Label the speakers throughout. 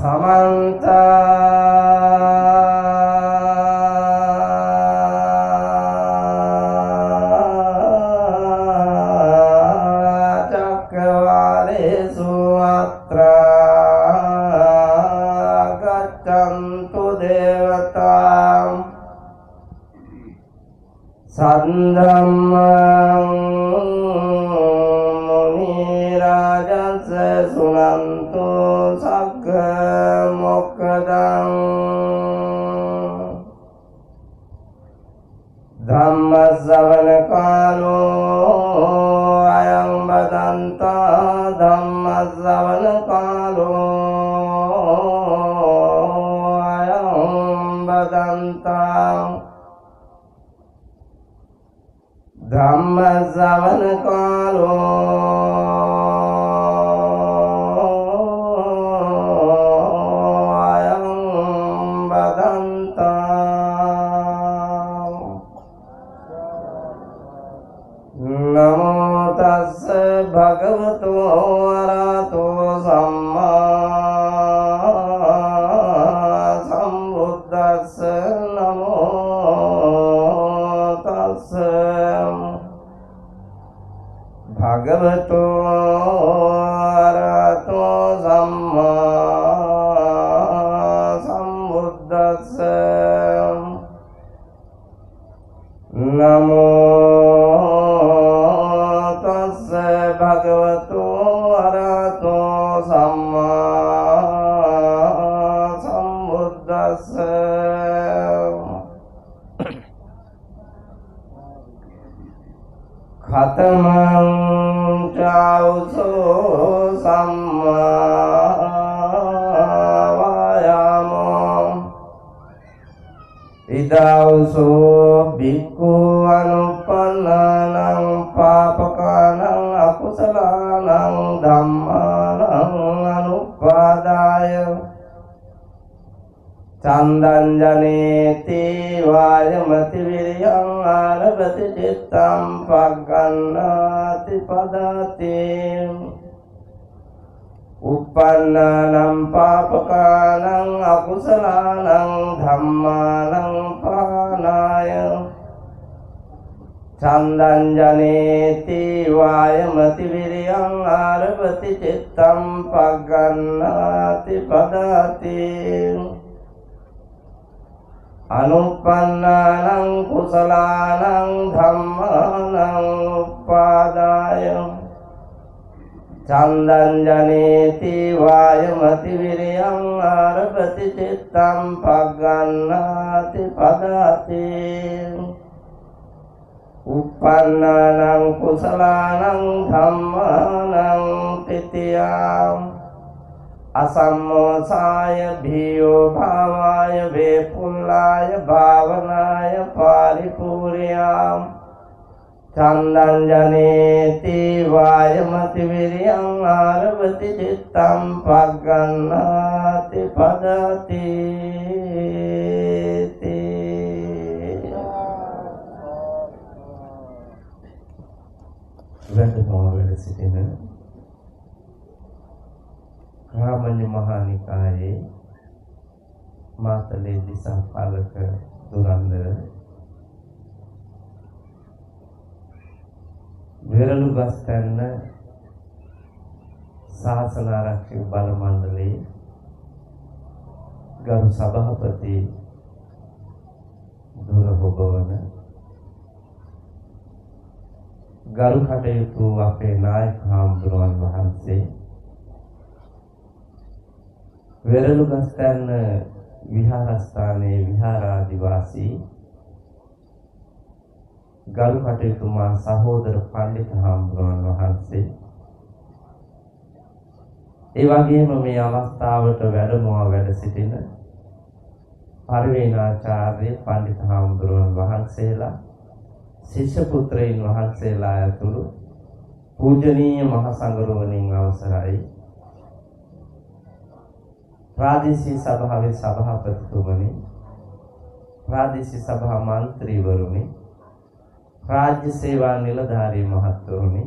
Speaker 1: සමන්ත චක්කවාලේසු අත්‍රා ගච්ඡන්තු දේවතා සද්ධම්මං මුනි රාජස්ස සුනන්තු සග්ග මොක්ඛදං ධම්ම ශ්‍රවණ කාලෝ අයං බදන්තා ධම්ම ශ්‍රවණ කාලෝ අයං බදන්තා ධම්ම ශ්‍රවණ කාලෝ අයං බදන්තා. නමෝ තස්ස භගවතු අරහතෝ සම්මා සම්බුද්දස්ස. නමෝ තස්ස භගවතු අරහතෝ සම්මා සම්බුද්දස්ස. නමෝ තස්ස භගවතු අරහතෝ සම්මා සම්බුද්දස්ස. කතමං චෞසෝ සම්මා වායාමෝ ඉදව්සෝ භික්ඛු අනුප්පන්නානං පාපකානං අකුසලානං ධම්මානං අනුපාදාය චන්දං ජනේති වායමති විරියං ආරභති චිත්තං පග්ගණ්ණාති පදාති. උප්පන්නානං පාපකානං අකුසලානං ධම්මානං පානාය චන්දං ජනේති වායමති විරියං ආරභති චිත්තං පග්ගණ්ණාති පදාති. අනුප්පන්නානං කුසලානං ධම්මානං උප්පාදාය චන්දං ජනේති වායමති විරියං ආරභති චිත්තං පග්ගණ්ණාති පදාති. උප්පන්නානං කුසලානං ධම්මානං තිතියං අසම්මෝසාය භීයෝ භාවාය වේපුල්ලාය භාවනාය පාරිපූර්යාම් චන්දං ජනේති වායමති විරියං ආරභති චිත්තං පග්ගණ්ණාති පදාති. වැඩම වැඩ සිටින රාමඤ්ඤ මහා නිකායේ මාතලේ දිසා පාලක දුරන්දර වෙරළු ගස්තැන්න ශාසන ආරක්ෂක බල මණ්ඩලයේ ගරු සභාපති දුර හොබවන ගරු කටයුතු අපේ නායක හාමුදුරුවන් වහන්සේ වෙරළු ගස්තැන්න විහාරස්ථානයේ විහාරාධිවාසී ගරු කටයුතු මා සහෝදර පණ්ඩිත හාමුදුරුවන් වහන්සේ, ඒ වගේම මේ අවස්ථාවට වැඩමවා වැඩ සිටින පරිවේනාචාර්ය පණ්ඩිත හාමුදුරුවන් වහන්සේලා, ශිෂ්‍ය පුත්‍රයින් වහන්සේලා ඇතුළු පූජනීය මහ සංඝරුවනින් අවසරයි. ප්‍රාදේශීය සභාවේ සභාපතිතුමනි, ප්‍රාදේශීය සභා මන්ත්‍රීවරුනි, රාජ්‍ය සේවා නිලධාරී මහත්වරුනි,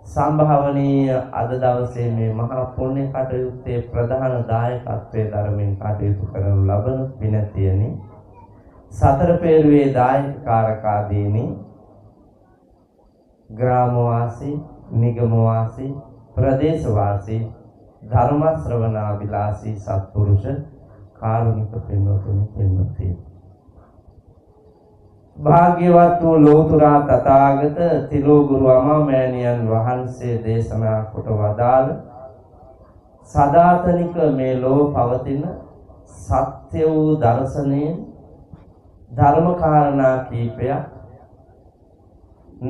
Speaker 1: සම්භාවනීය අද දවසේ මේ මහා පුණ්‍ය කටයුත්තේ ප්‍රධාන දායකත්වයේ දරමින් කටයුතු කරනු ලබන පිනතියනි, සතර පෙරුවේ දායක කාරකාදීනි, ග්‍රාමවාසී, නිගමවාසී, ප්‍රදේශවාසී, ධර්ම ශ්‍රවණාභිලාෂී සත්පුරුෂ කාරුණික පින්වතුනි පින්වත්නි, භාග්‍යවත් වූ ලෝතුරා තථාගත තිලෝගුරු අමාමෑණියන් වහන්සේ දේශනා කොට වදාළ සදාතනික මේ ලෝව පවතින සත්‍ය වූ දර්ශනයෙන් ධර්ම කාරණා කීපයක්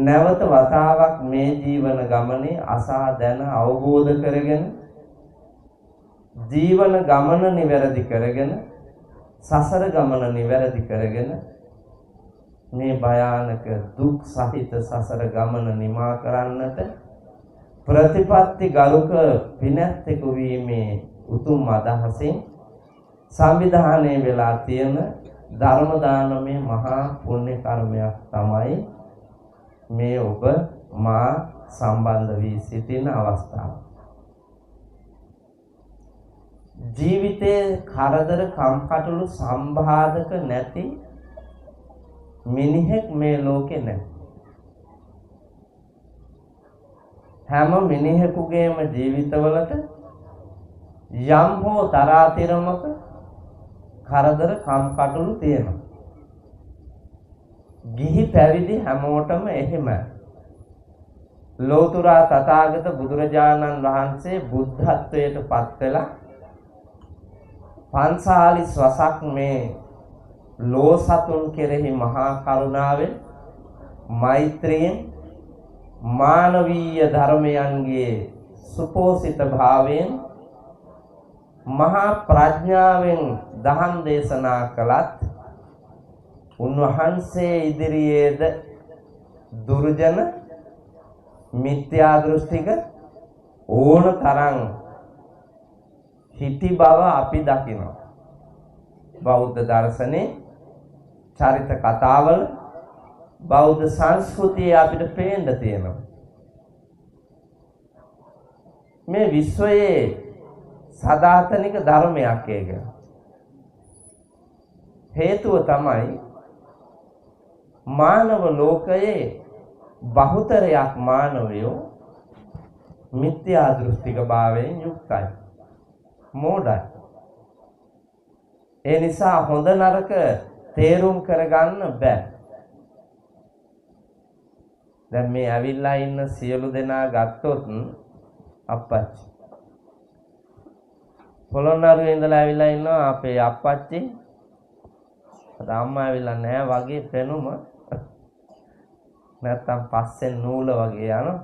Speaker 1: නැවත වතාවක් මේ ජීවන ගමනේ අසා දැන අවබෝධ කරගෙන ජීවන ගමන නිවැරදි කරගෙන සසර ගමන නිවැරදි කරගෙන මේ භයානක දුක් සහිත සසර ගමන නිමා කරන්නට ප්‍රතිපත්ති ගරුක පිනැත්තෙකු වීමේ උතුම් අදහසින් සංවිධානය වෙලා තියෙන ධර්ම දානමය මහා පුණ්‍ය කර්මයක් තමයි මේ ඔබ මා සම්බන්ධ වී සිටින අවස්ථාව. ජීවිතයේ කරදර කම්කටොළු සම්බාධක නැති මිනිහෙක් මේ ලෝකේ නැහැ. හැම මිනිහෙකුගේම ජීවිතවලට යම් හෝ තරාතිරමක කරදර කම්කටොළු තියෙනවා. ගිහි පැවිදි හැමෝටම එහෙම. ලෝතුරා තථාගත බුදුරජාණන් වහන්සේ බුද්ධත්වයට පත් වෙලා 45 වසක් මේ ලෝසතුන් කෙරෙහි මහා කරුණාවෙන් මෛත්‍රියෙන් මානවීය ධර්මයන්ගේ සුපෝෂිත භාවයෙන් මහා ප්‍රඥාවෙන් දහම් දේශනා කළත් උන්වහන්සේ ඉදිරියේද දුර්ජන මිත්‍යා දෘෂ්ටික ඕන තරම් හිටි බව අපි දකිනවා. බෞද්ධ දර්ශනේ චරිත කතාවල බෞද්ධ සංස්කෘතියේ අපිට පේන්න තියෙනවා. මේ විශ්වයේ සදාතනික ධර්මයක් ඒක. හේතුව තමයි මානව ලෝකයේ බහුතරයක් මානවයෝ මිත්‍යා දෘෂ්ටික භාවයෙන් යුක්තයි, මෝඩයි. ඒ නිසා හොඳ නරක තේරුම් කරගන්න බෑ. දැන් මේ ඇවිල්ලා ඉන්න සියලු දෙනා ගත්තොත් අප්පච්චි පොළොන්නරුවේ ඉඳලා ඇවිල්ලා ඉන්නවා අපේ අප්පච්චි. අද අම්මා ඇවිල්ලා නෑ වගේ පෙනුම. නැත්තම් පස්සෙන් නූල වගේ යනවා.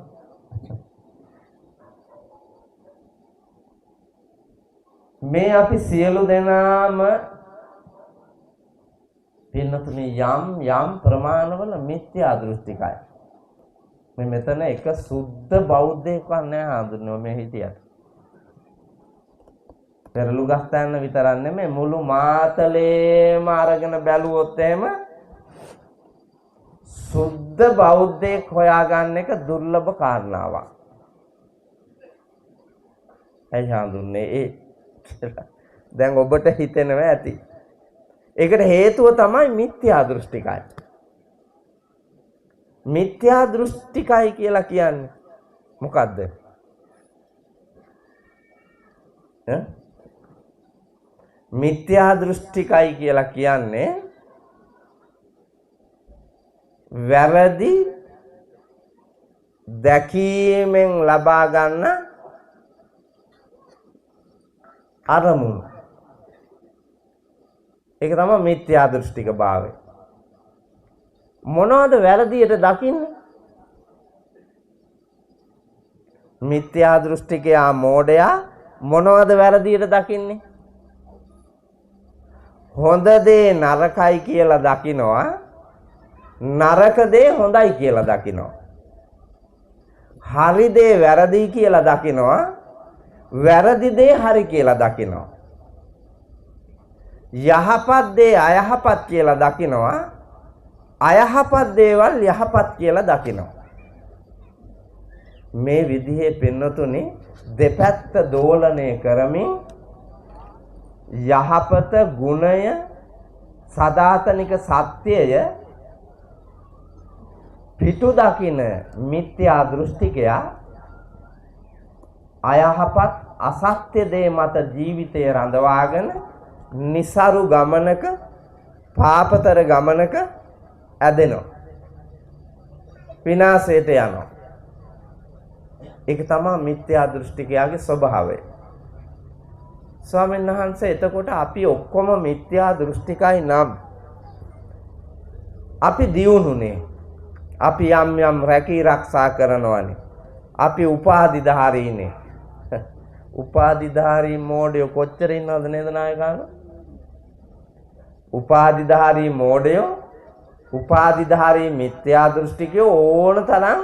Speaker 1: මේ අපි සියලු දෙනාම පින්නතුනි යම් යම් ප්‍රමාණවල මිත්‍යා දෘෂ්ටිකයි. මේ මෙතන එක සුද්ධ බෞද්ධයෙක්වත් නෑ හඳුනනවා මේ හිටියට. පෙරළු ගස් තැන්න විතරක් නෙමෙයි මුළු මාතලේම අරගෙන බැලුවොත් එහෙම සුද්ධ බෞද්ධයෙක් හොයාගන්න එක දුර්ලභ කාරණාවක්. ඇයි හඳුන්නේ ඒ කියලා දැන් ඔබට හිතෙනවා ඇති. ඒකට හේතුව තමයි මිත්‍යා දෘෂ්ටිකයි. මිත්‍යා දෘෂ්ටිකයි කියලා කියන්නේ මොකද්ද? ඈ මිත්‍යා දෘෂ්ටිකයි කියලා කියන්නේ වැරදි දැකීමෙන් ලබා ගන්න අරමුණු. ඒක තමයි මිත්‍යා දෘෂ්ටික භාවය. මොනවද වැරදියට දකින්නේ? මිත්‍යා දෘෂ්ටිකයා මෝඩයා මොනවද වැරදියට දකින්නේ? හොඳ දේ නරකයි කියලා දකිනවා, නරක දේ හොඳයි කියලා දකිනවා. හරි දේ වැරදි කියලා දකිනවා, වැරදි දේ හරි කියලා දකිනවා. යහපත් දේ අයහපත් කියලා දකිනවා, අයහපත් දේවල් යහපත් කියලා දකිනවා. මේ විදිහේ පින්නතුනි දෙපැත්ත දෝලණය කරමින් යහපත ගුණය සදාතනික සත්‍යය පිටු දකින මිත්‍යා දෘෂ්ටිකයා අයහපත් අසත්‍ය දේ මත ජීවිතය රඳවාගෙන නිසරු ගමනක පාපතර ගමනක ඇදෙනවා, විනාශයට යනවා. ඒක තමයි මිත්‍යා දෘෂ්ටිකයාගේ ස්වභාවය. ස්වාමීන් වහන්සේ, එතකොට අපි ඔක්කොම මිත්‍යා දෘෂ්ටිකයි නම් අපි දියුණුනේ, අපි යම් යම් රැකී රක්ෂා කරනවනේ, අපි උපාධිධාරීනේ. උපාධිධාරී මෝඩයෝ කොච්චර ඉන්නවද නේද නායකානෝ? උපාධිධාරී මෝඩයෝ, උපාධිධාරී මිත්‍යා දෘෂ්ටිකයෝ ඕන තරම්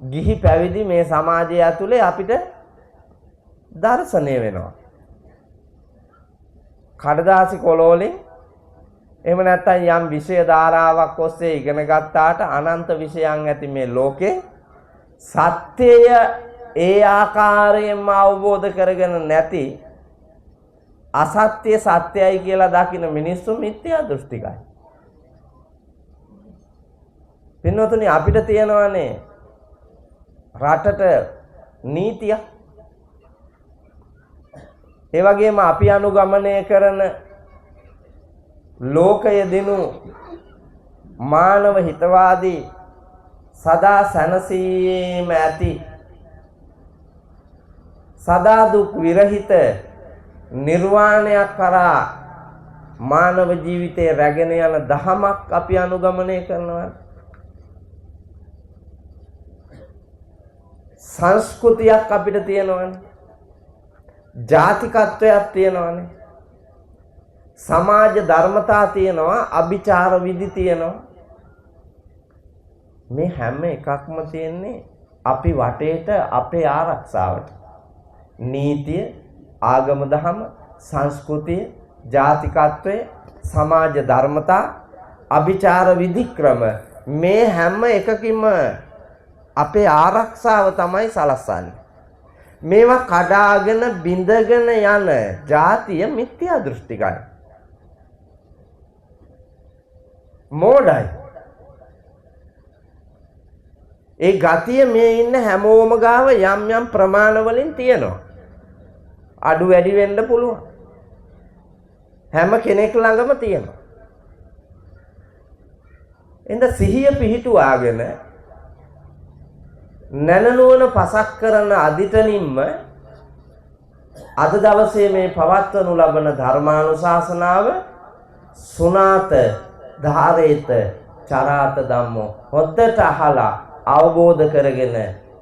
Speaker 1: ගිහි පැවිදි මේ සමාජය ඇතුලේ අපිට දර්ශනය වෙනවා. කඩදාසි කොළ වලින් එහෙම නැත්නම් යම් විෂය ධාරාවක් ඔස්සේ ඉගෙන ගත්තාට අනන්ත විෂයන් ඇති මේ ලෝකේ සත්‍යය ඒ ආකාරයෙන්ම අවබෝධ කරගෙන නැති අසත්‍ය සත්‍යයි කියලා දකින මිනිස්සු මිත්‍යා දෘෂ්ටිකයි. පින්වතුනි, අපිට තියෙනවානේ රටට නීතියක්. ඒ වගේම අපි අනුගමනය කරන ලෝකය දිනු මානව හිතවාදී සදා සැනසීම ඇති සදා දුක් විරහිත නිර්වාණයක් කරා මානව ජීවිතේ රැගෙන යන දහමක් අපි අනුගමනය කරනවා. සංස්කෘතියක් අපිට තියෙනවනේ, ජාතිකත්වයක් තියෙනවනේ, සමාජ ධර්මතා තියෙනවා, අභිචාර විදි තියෙනවා. මේ හැම එකක්ම තියෙන්නේ අපි වටේට අපේ ආරක්ෂාවට. නීතිය, ආගම දහම, සංස්කෘතිය, ජාතිකත්වය, සමාජ ධර්මතා, අභිචාර විධික්‍රම මේ හැම එකකින්ම අපේ ආරක්ෂාව තමයි සලස්සන්නේ. මේවා කඩාගෙන බිඳගෙන යන ජාතිය මිත්‍යා දෘෂ්ටිකයි, මෝඩයි. ඒ ගතිය මේ ඉන්න හැමෝම ගාව යම් යම් ප්‍රමාණ වලින් තියෙනවා. අඩු වැඩි වෙන්න පුළුවන්. හැම කෙනෙක් ළඟම තියෙනවා. එහෙනම් සිහිය පිහිටුවාගෙන නැනනුවන පසක් කරන අදිටනින්ම අද දවසේ මේ පවත්වනු ලබන ධර්මානුශාසනාව සුනාත ධාරේත චරාත ධම්මෝ හොද්දට අහලා අවබෝධ කරගෙන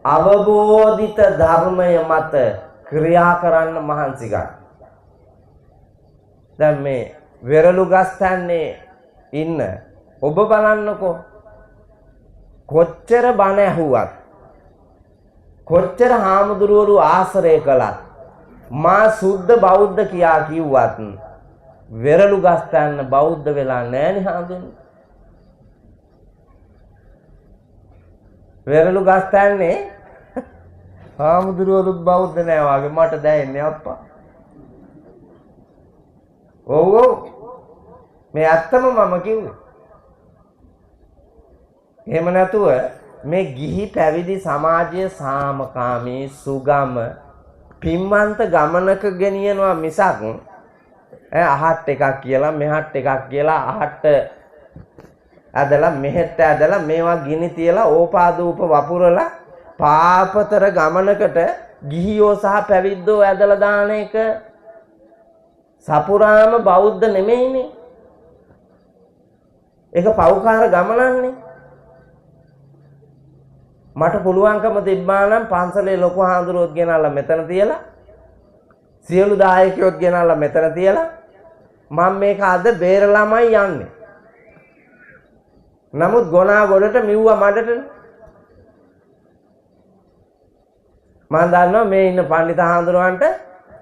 Speaker 1: අවබෝධිත ධර්මය මත ක්‍රියා කරන්න මහන්සි ගන්න. දැන් මේ වෙරළු ගස් තැන්නේ ඉන්න ඔබ බලන්නකෝ, කොච්චර බණ ඇහුවත්, කොච්චර හාමුදුරුවරු ආශ්‍රය කළත්, මා සුද්ධ බෞද්ධ කියා කිව්වත් වෙරළු ගස් තැන්න බෞද්ධ වෙලා නෑනේ හාමුදුරුවෝ. වෙරළු ගස් තැන්නේ හාමුදුරුවරුත් බෞද්ධ නෑ වගේ මට දැනෙන්නේ අප්පා. ඔව් ඔව්, මේ ඇත්තම මම කිව්වේ. එහෙම නැතුව මේ ගිහි පැවිදි සමාජය සාමකාමී සුගම පින්වන්ත ගමනක ගෙනියනවා මිසක් අහට් එකක් කියලා මෙහට් එකක් කියලා අහට්ට ඇදලා මෙහෙට්ට ඇදලා මේවා ගිනි තියලා ඕපාදූප වපුරලා පාපතර ගමනකට ගිහියෝ සහ පැවිද්දෝ ඇදලා දාන එක සපුරාම බෞද්ධ නෙමෙයිනේ. ඒක පව්කාර ගමනන්නේ. මට පුළුවන්කම තිබ්බා නම් පන්සලේ ලොකු හාමුදුරුවෝත් ගෙනල්ලා මෙතන තියලා, සියලු දායකයෝත් ගෙනල්ලා මෙතන තියලා මම මේක අද බේරලාමයි යන්නේ. නමුත් ගොනා ගොඩට මිව්වා මඩටනේ. මම දන්නවා මේ ඉන්න පණ්ඩිත හාමුදුරුවන්ට,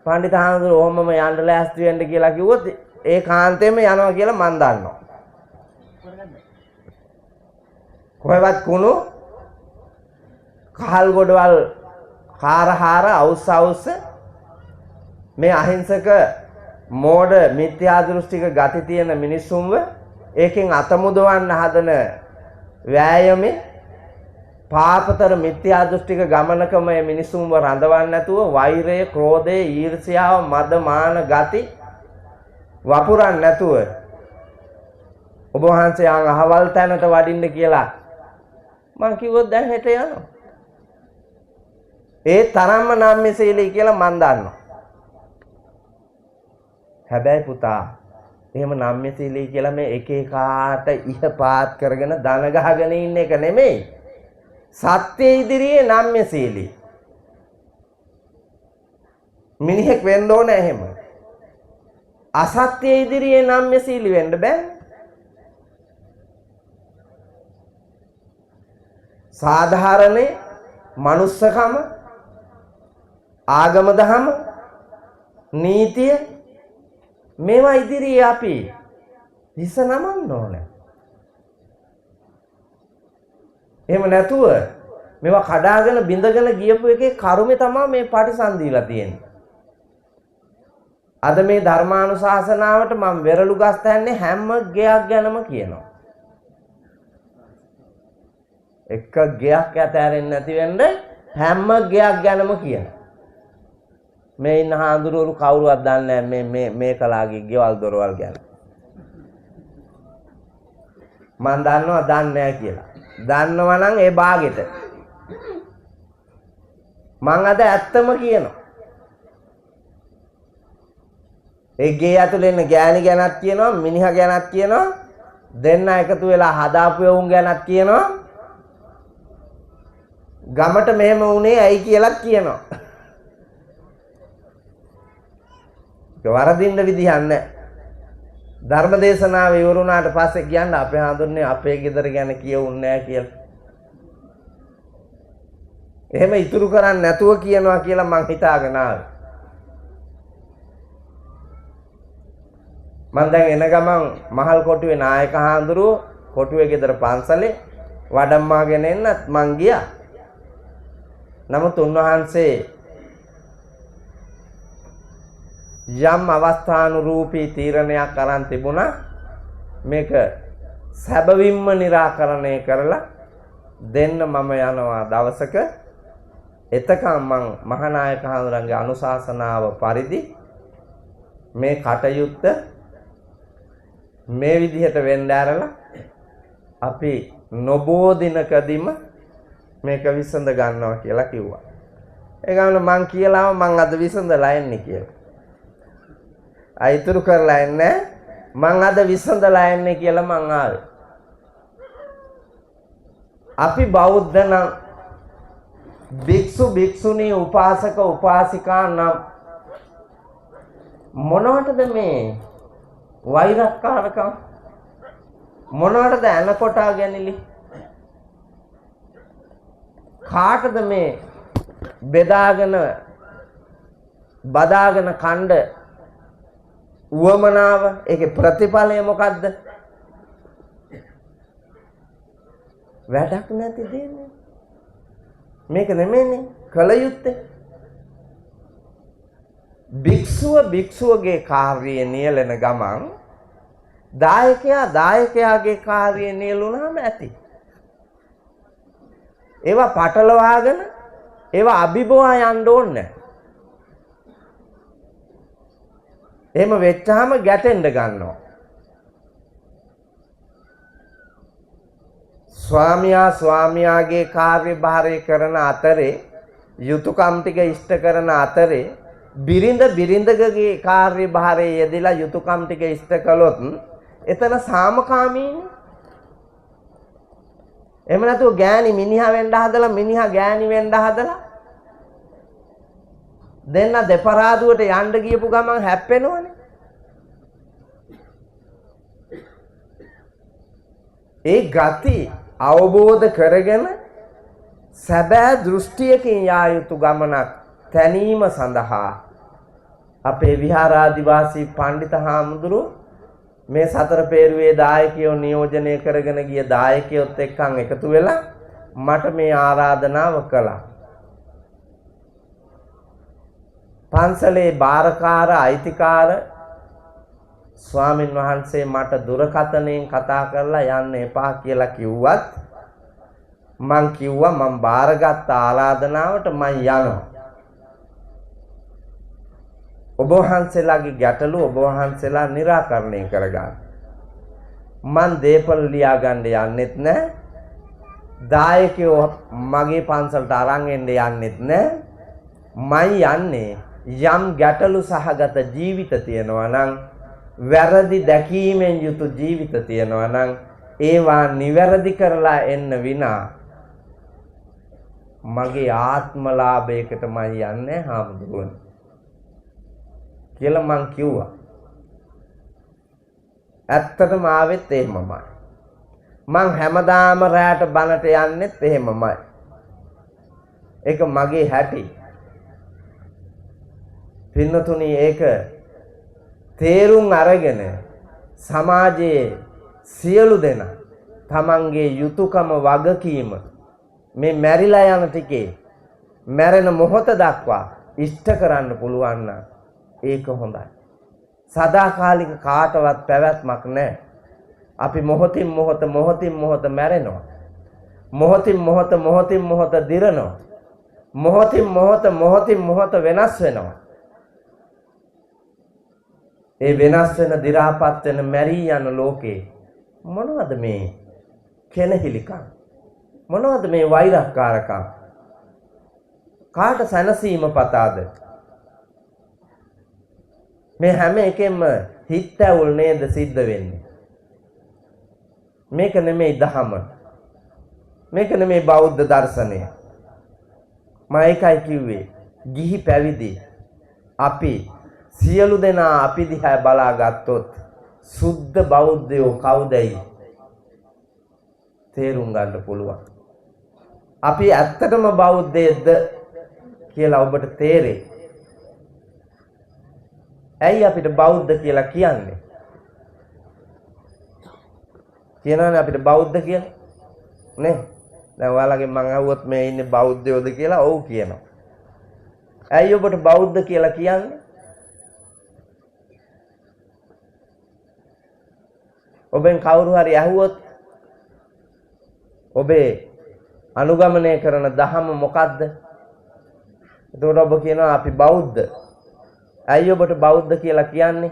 Speaker 1: පණ්ඩිත හාමුදුරුවෝ ඔහොමම යන්න ලෑස්ති වෙන්න කියලා කිව්වොත් ඒ කාන්තේම යනවා කියලා මං දන්නවා. කොහෙවත් කුණු කහල් ගොඩවල් හාර හාර අවුස්ස අවුස්ස මේ අහිංසක මෝඩ මිත්‍යා දෘෂ්ටික ගති තියෙන මිනිස්සුන්ව ඒකෙන් අත මුදවන්න හදන වෑයමේ පාපතර මිත්‍යා දෘෂ්ටික ගමනකම මේ මිනිස්සුන්ව රඳවන්න නැතුව වෛරය, ක්‍රෝධය, ඊර්ෂ්‍යාව, මද මාන ගති වපුරන්න නැතුව ඔබ වහන්සේ ආන් අහවල් තැනට වඩින්න කියලා මං කිව්වොත් දැන් හෙට යනවා. ඒ තරම්ම නම්‍යශීලී කියලා මං දන්නවා. හැබැයි පුතා එහෙම නම්‍යශීලී කියලා මේ එක එකාට ඉහපාත් කරගෙන දන ගහගෙන ඉන්න එක නෙමෙයි. සත්‍ය ඉදිරියේ නම්‍යශීලී මිනිහෙක් වෙන්න ඕන එහෙම. අසත්‍ය ඉදිරියේ නම්‍යශීලී වෙන්න බෑ. සාධාරණේ මනුස්සකම, ආගම දහම, නීතිය මේවා ඉදිරියේ අපි හිස නමන්න ඕනේ. එහෙම නැතුව මේවා කඩාගෙන බිඳගෙන ගියපු එකේ කරුමේ තමයි මේ පටිසන්ධිලා තියෙන්නේ. අද මේ ධර්මානුශාසනාවට මම වෙරළු ගස් තැන්නේ හැම ගෙයක් ගැනම කියනවා. එක ගෙයක් ඇතෑරෙන්නේ නැති වෙන්න හැම ගෙයක් ගැනම කියනවා. මේ ඉන්න හාමුදුරුවෝ කවුරුවත් දන්නේ නැහැ මේ මේ මේ කලාගේ ගෙවල් දොරවල් ගැන. මං දන්නවා දන්නේ නැහැ කියලා. දන්නවා නම් ඒ බාගෙට. මං අද ඇත්තම කියනවා. ඒ ගේ ඇතුලේ ඉන්න ගෑණි ගැනත් කියනවා, මිනිහා ගැනත් කියනවා, දෙන්න එකතු වෙලා හදාපු එවුන් ගැනත් කියනවා, ගමට මෙහෙම වුණේ ඇයි කියලාත් කියනවා. ඒක වරදින්න විදිහක් නැහැ. ධර්ම දේශනාව ඉවර වුණාට පස්සේ කියන්න අපේ හඳුන්නේ අපේ ගෙදර ගැන කියවුන්නේ නැහැ කියලා. එහෙම ඉතුරු කරන්නේ නැතුව කියනවා කියලා මං හිතාගෙන ආවේ. මං දැන් එන ගමන් මහල් කොටුවේ නායක හාමුදුරුවෝ කොටුවේ ගෙදර පන්සලේ වඩම්මාගෙන එන්නත් මං ගියා. නමුත් උන්වහන්සේ යම් අවස්ථානුරූපී තීරණයක් අරන් තිබුණා. මේක සැබවින්ම නිරාකරණය කරලා දෙන්න මම යනවා දවසක. එතකම් මං මහානායක හාමුදුරන්ගේ අනුශාසනාව පරිදි මේ කටයුත්ත මේ විදිහට වෙන්න ඇරලා අපි නොබෝ දිනකදීම මේක විසඳ ගන්නවා කියලා කිව්වා. ඒ ගමන මං කියලාම මං අද විසඳලා එන්නේ කියලා. අයිතුරු කරලා එන්නේ මං අද විසඳලා එන්නේ කියලා මං ආවේ. අපි බෞද්ධ නම් භික්ෂු භික්ෂුණී උපාසක උපාසිකා නම් මොනවටද මේ වෛරක්කාරකම්, මොනවටද ඇන කොටා ගැනිලි, කාටද මේ බෙදාගෙන බදාගෙන කණ්ඩ උවමනාව, ඒකේ ප්‍රතිඵලය මොකද්ද? වැඩක් නැති දෙන්නේ. මේක නෙමෙයිනේ කල යුත්තේ. භික්ෂුව භික්ෂුවගේ කාර්යය නියැලෙන ගමන් දායකයා දායකයාගේ කාර්යය නියැලුනහම ඇති. ඒවා පටලවාගෙන ඒවා අභිබවා යන්න ඕනේ නැහැ. එහෙම වෙච්චාම ගැටෙන්න ගන්නවා. ස්වාමියා ස්වාමියාගේ කාර්යභාරය කරන අතරේ, යුතුයකම් ටික ඉෂ්ට කරන අතරේ, බිරිඳ බිරිඳගේ කාර්යභාරයේ යෙදিলা යුතුයකම් ටික ඉෂ්ට කළොත් එතන සාමකාමීනේ. එහෙම නැතුව ගෑණි මිනිහා වෙන්න හදලා, මිනිහා ගෑණි වෙන්න හදලා දෙන්න දෙපරාදුවට යන්න ගියපු ගමන් හැප්පෙනවනේ. ඒ ගති අවබෝධ කරගෙන සැබෑ දෘෂ්ටියකින් යා යුතු ගමනක් තැනීම සඳහා අපේ විහාරාධිවාසී පණ්ඩිත හාමුදුරුවෝ මේ සතර පේරුවේ දායකයෝ නියෝජනය කරගෙන ගිය දායකයොත් එක්කන් එකතු වෙලා මට මේ ආරාධනාව කළා. පන්සලේ බාරකාර අයිතිකාර ස්වාමින් වහන්සේ මට දුරකථනයෙන් කතා කරලා යන්න එපා කියලා කිව්වත් මං කිව්වා මං බාරගත් ආරාධනාවට මං යනවා. ඔබ වහන්සේලාගේ ගැටලු ඔබ වහන්සේලා නිරාකරණය කරගන්න. මං දේපල ලියා ගන්න යන්නෙත් නෑ. දායකයෝ මගේ පන්සලට අරන් එන්න යන්නෙත් නෑ. මං යන්නේ යම් ගැටලු සහගත ජීවිත තියෙනවා නම්, වැරදි දැකීමෙන් යුතු ජීවිත තියෙනවා නම් ඒවා නිවැරදි කරලා එන්න විනා මගේ ආත්මලාභයකට මං යන්නේ හාමුදුරුවනේ කියලා මං කිව්වා. ඇත්තටම ආවෙත් එහෙමමයි. මං හැමදාම රැට බණට යන්නෙත් එහෙමමයි. ඒක මගේ හැටි. පින්නතුනි, ඒක තේරුම් අරගෙන සමාජයේ සියලු දෙනා තමන්ගේ යුතුයකම වගකීම මේ මැරිලා යන ටිකේ මැරෙන මොහොත දක්වා ඉෂ්ට කරන්න පුළුවන් නම් ඒක හොඳයි. සදාකාලික කාටවත් පැවැත්මක් නැහැ. අපි මොහොතින් මොහොත මොහොතින් මොහොත මැරෙනවා. මොහොතින් මොහොත මොහොතින් මොහොත දිරනවා. මොහොතින් මොහොත මොහොතින් මොහොත වෙනස් වෙනවා. ඒ වෙනස් වෙන දි รา පත් වෙන මැරී යන ලෝකේ මොනවද මේ කෙනහිලිකම්? මොනවද මේ වෛරක්කාරකම්? කාට සැනසීම පතාද? මේ හැම එකෙන්ම හිත ඇවුල් නේද සිද්ධ වෙන්නේ? මේක නෙමෙයි දහම. මේක නෙමෙයි බෞද්ධ දර්ශනය. මම ඒකයි කිව්වේ, ගිහි පැවිදි අපි සියලු දෙනා අපි දිහා බලාගත්තොත් සුද්ධ බෞද්ධයෝ කවුදයි තේරුම් ගන්න පුළුවන්. අපි ඇත්තටම බෞද්ධයෙක්ද කියලා ඔබට තේරෙයි. ඇයි අපිට බෞද්ධ කියලා කියන්නේ? කියනවනේ අපිට බෞද්ධ කියලා නේ. දැන් ඔයාලගෙන් මං අහුවොත් මේ ඉන්නේ බෞද්ධයෝද කියලා, ඔව් කියනවා. ඇයි ඔබට බෞද්ධ කියලා කියන්නේ? ඔබෙන් කවුරු හරි ඇහුවොත් ඔබේ අනුගමනය කරන දහම මොකද්ද? එතකොට ඔබ කියනවා අපි බෞද්ධ. ඇයි ඔබට බෞද්ධ කියලා කියන්නේ?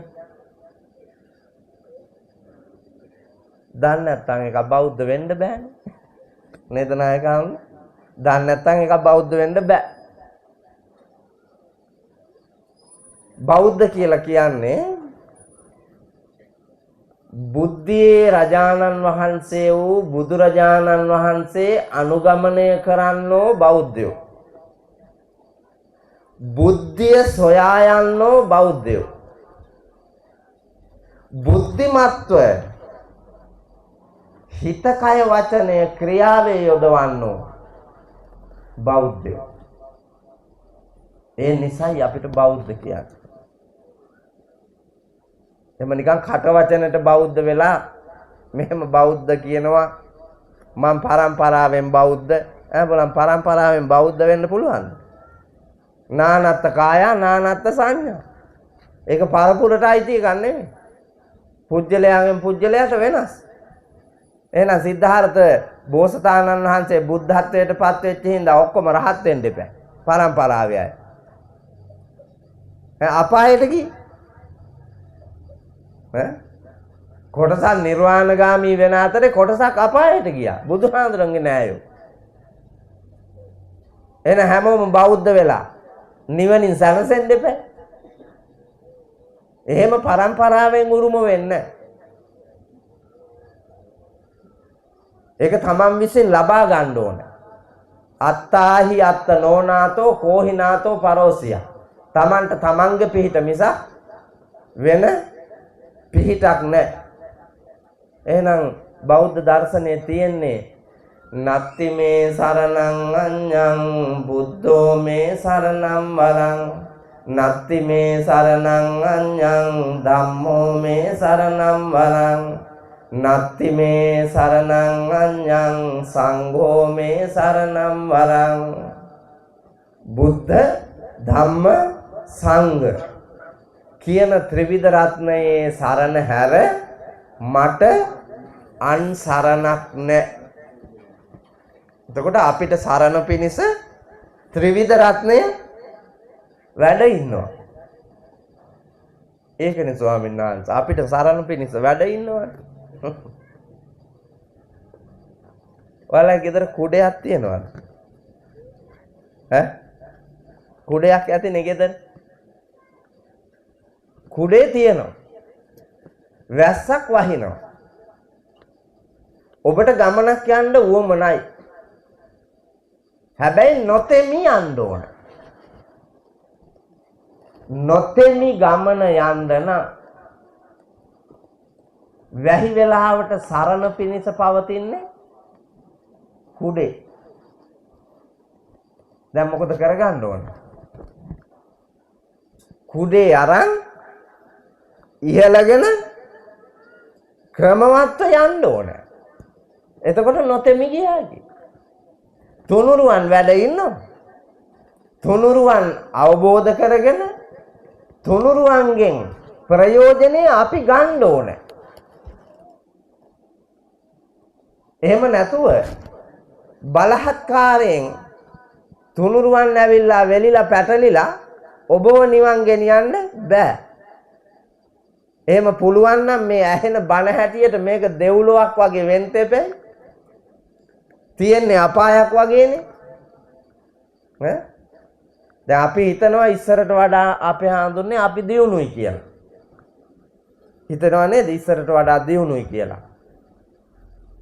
Speaker 1: දන්නේ නැත්නම් එක බෞද්ධ වෙන්න බෑනේ. නේද නායකහම? දන්නේ නැත්නම් එක බෞද්ධ වෙන්න බෑ. බෞද්ධ කියලා කියන්නේ බුද්ධියේ රජාණන් වහන්සේ වූ බුදුරජාණන් වහන්සේ අනුගමනය කරන්නෝ බෞද්ධයෝ. බුද්ධිය සොයා යන්නෝ බෞද්ධයෝ. බුද්ධිමත්ව හිත කය වචනය ක්‍රියාවේ යොදවන්නෝ බෞද්ධයෝ. ඒ නිසායි අපිට බෞද්ධ කියන්නේ. එහෙම නිකන් කට වචනට බෞද්ධ වෙලා මෙහෙම බෞද්ධ කියනවා, මං පරම්පරාවෙන් බෞද්ධ. ඈ බලන් පරම්පරාවෙන් බෞද්ධ වෙන්න පුළුවන්ද? නානත්ත කායා නානත්ත සංඥා. ඒක පරපුරට අයිති එකක් නෙමෙයි. පුජ්‍යලයාගෙන් පුජ්‍යලයාට වෙනස්. එහෙනම් සිද්ධාර්ථ බෝසතාණන් වහන්සේ බුද්ධත්වයට පත් වෙච්ච හින්දා ඔක්කොම රහත් වෙන්න එපා. පරම්පරාවේ අය. ඈ අපායට ගියේ. ඈ කොටසක් නිර්වාණගාමී වෙන අතරේ කොටසක් අපායට ගියා. බුදුහාඳුරන්ගේ නෑයෝ. එහෙනම් හැමෝම බෞද්ධ වෙලා නිවනින් සැනසෙන්න එපා. එහෙම පරම්පරාවෙන් උරුම වෙන්නේ. ඒක තමන් විසින් ලබා ගන්න ඕන. අත්තාහි අත්ත නෝනාතෝ කෝහි නාතෝ පරෝසිය. තමන්ට තමන්ගේ පිහිට මිසක් වෙන පිහිටක් නැහැ. එහෙනම් බෞද්ධ දර්ශනයේ තියෙන්නේ නත්ති මේ සරණං අඤ්ඤං බුද්ධෝ මේ සරණං වරං නත්ති මේ සරණං අඤ්ඤං ධම්මෝ මේ සරණං වරං නත්ති මේ සරණං අඤ්ඤං සංඝෝ මේ සරණං වරං. බුද්ධ ධම්ම සංඝ කියන ත්‍රිවිධ රත්නයේ සරණ හැර මට අන් සරණක් නැ. එතකොට අපිට සරණ පිණිස ත්‍රිවිධ රත්නය වැඩ ඉන්නවා. ඒකනේ ස්වාමීන් වහන්සේ අපිට සරණ පිණිස වැඩ ඉන්නවනේ. ඔයාලා ගෙදර කුඩයක් තියෙනවද? ඈ කුඩයක් ඇතිනේ ගෙදර. කුඩේ තියෙනවා. වැස්සක් වහිනවා. ඔබට ගමනක් යන්න උවමනයි. හැබැයි නොතෙමි යන්න ඕන. නොතෙමි ගමන යන්න නම් වැහි වෙලාවට සරණ පිණිස පවතින්නේ කුඩේ. දැන් මොකද කරගන්න ඕන? කුඩේ අරන් ඉහළගෙන ක්‍රමවත්ව යන්න ඕන. එතකොට නොතෙමි ගියාකි. තුනුරුවන් වැඩ ඉන්නවා. තුනුරුවන් අවබෝධ කරගෙන තුනුරුවන්ගෙන් ප්‍රයෝජනෙ අපි ගන්න ඕන. එහෙම නැතුව බලහත්කාරයෙන් තුනුරුවන් ඇවිල්ලා වෙලිලා පැටලිලා ඔබව නිවන් ගෙනියන්න බෑ. එහෙම පුළුවන් නම් මේ ඇහෙන බණ හැටියට මේක දෙව්ලොවක් වගේ වෙන්න එපේ. තියෙන්නේ අපායක් වගේනේ. ඈ දැන් අපි හිතනවා ඉස්සරට වඩා අපේ හාමුදුරනේ අපි දියුණුයි කියලා. හිතනවා නේද ඉස්සරට වඩා දියුණුයි කියලා.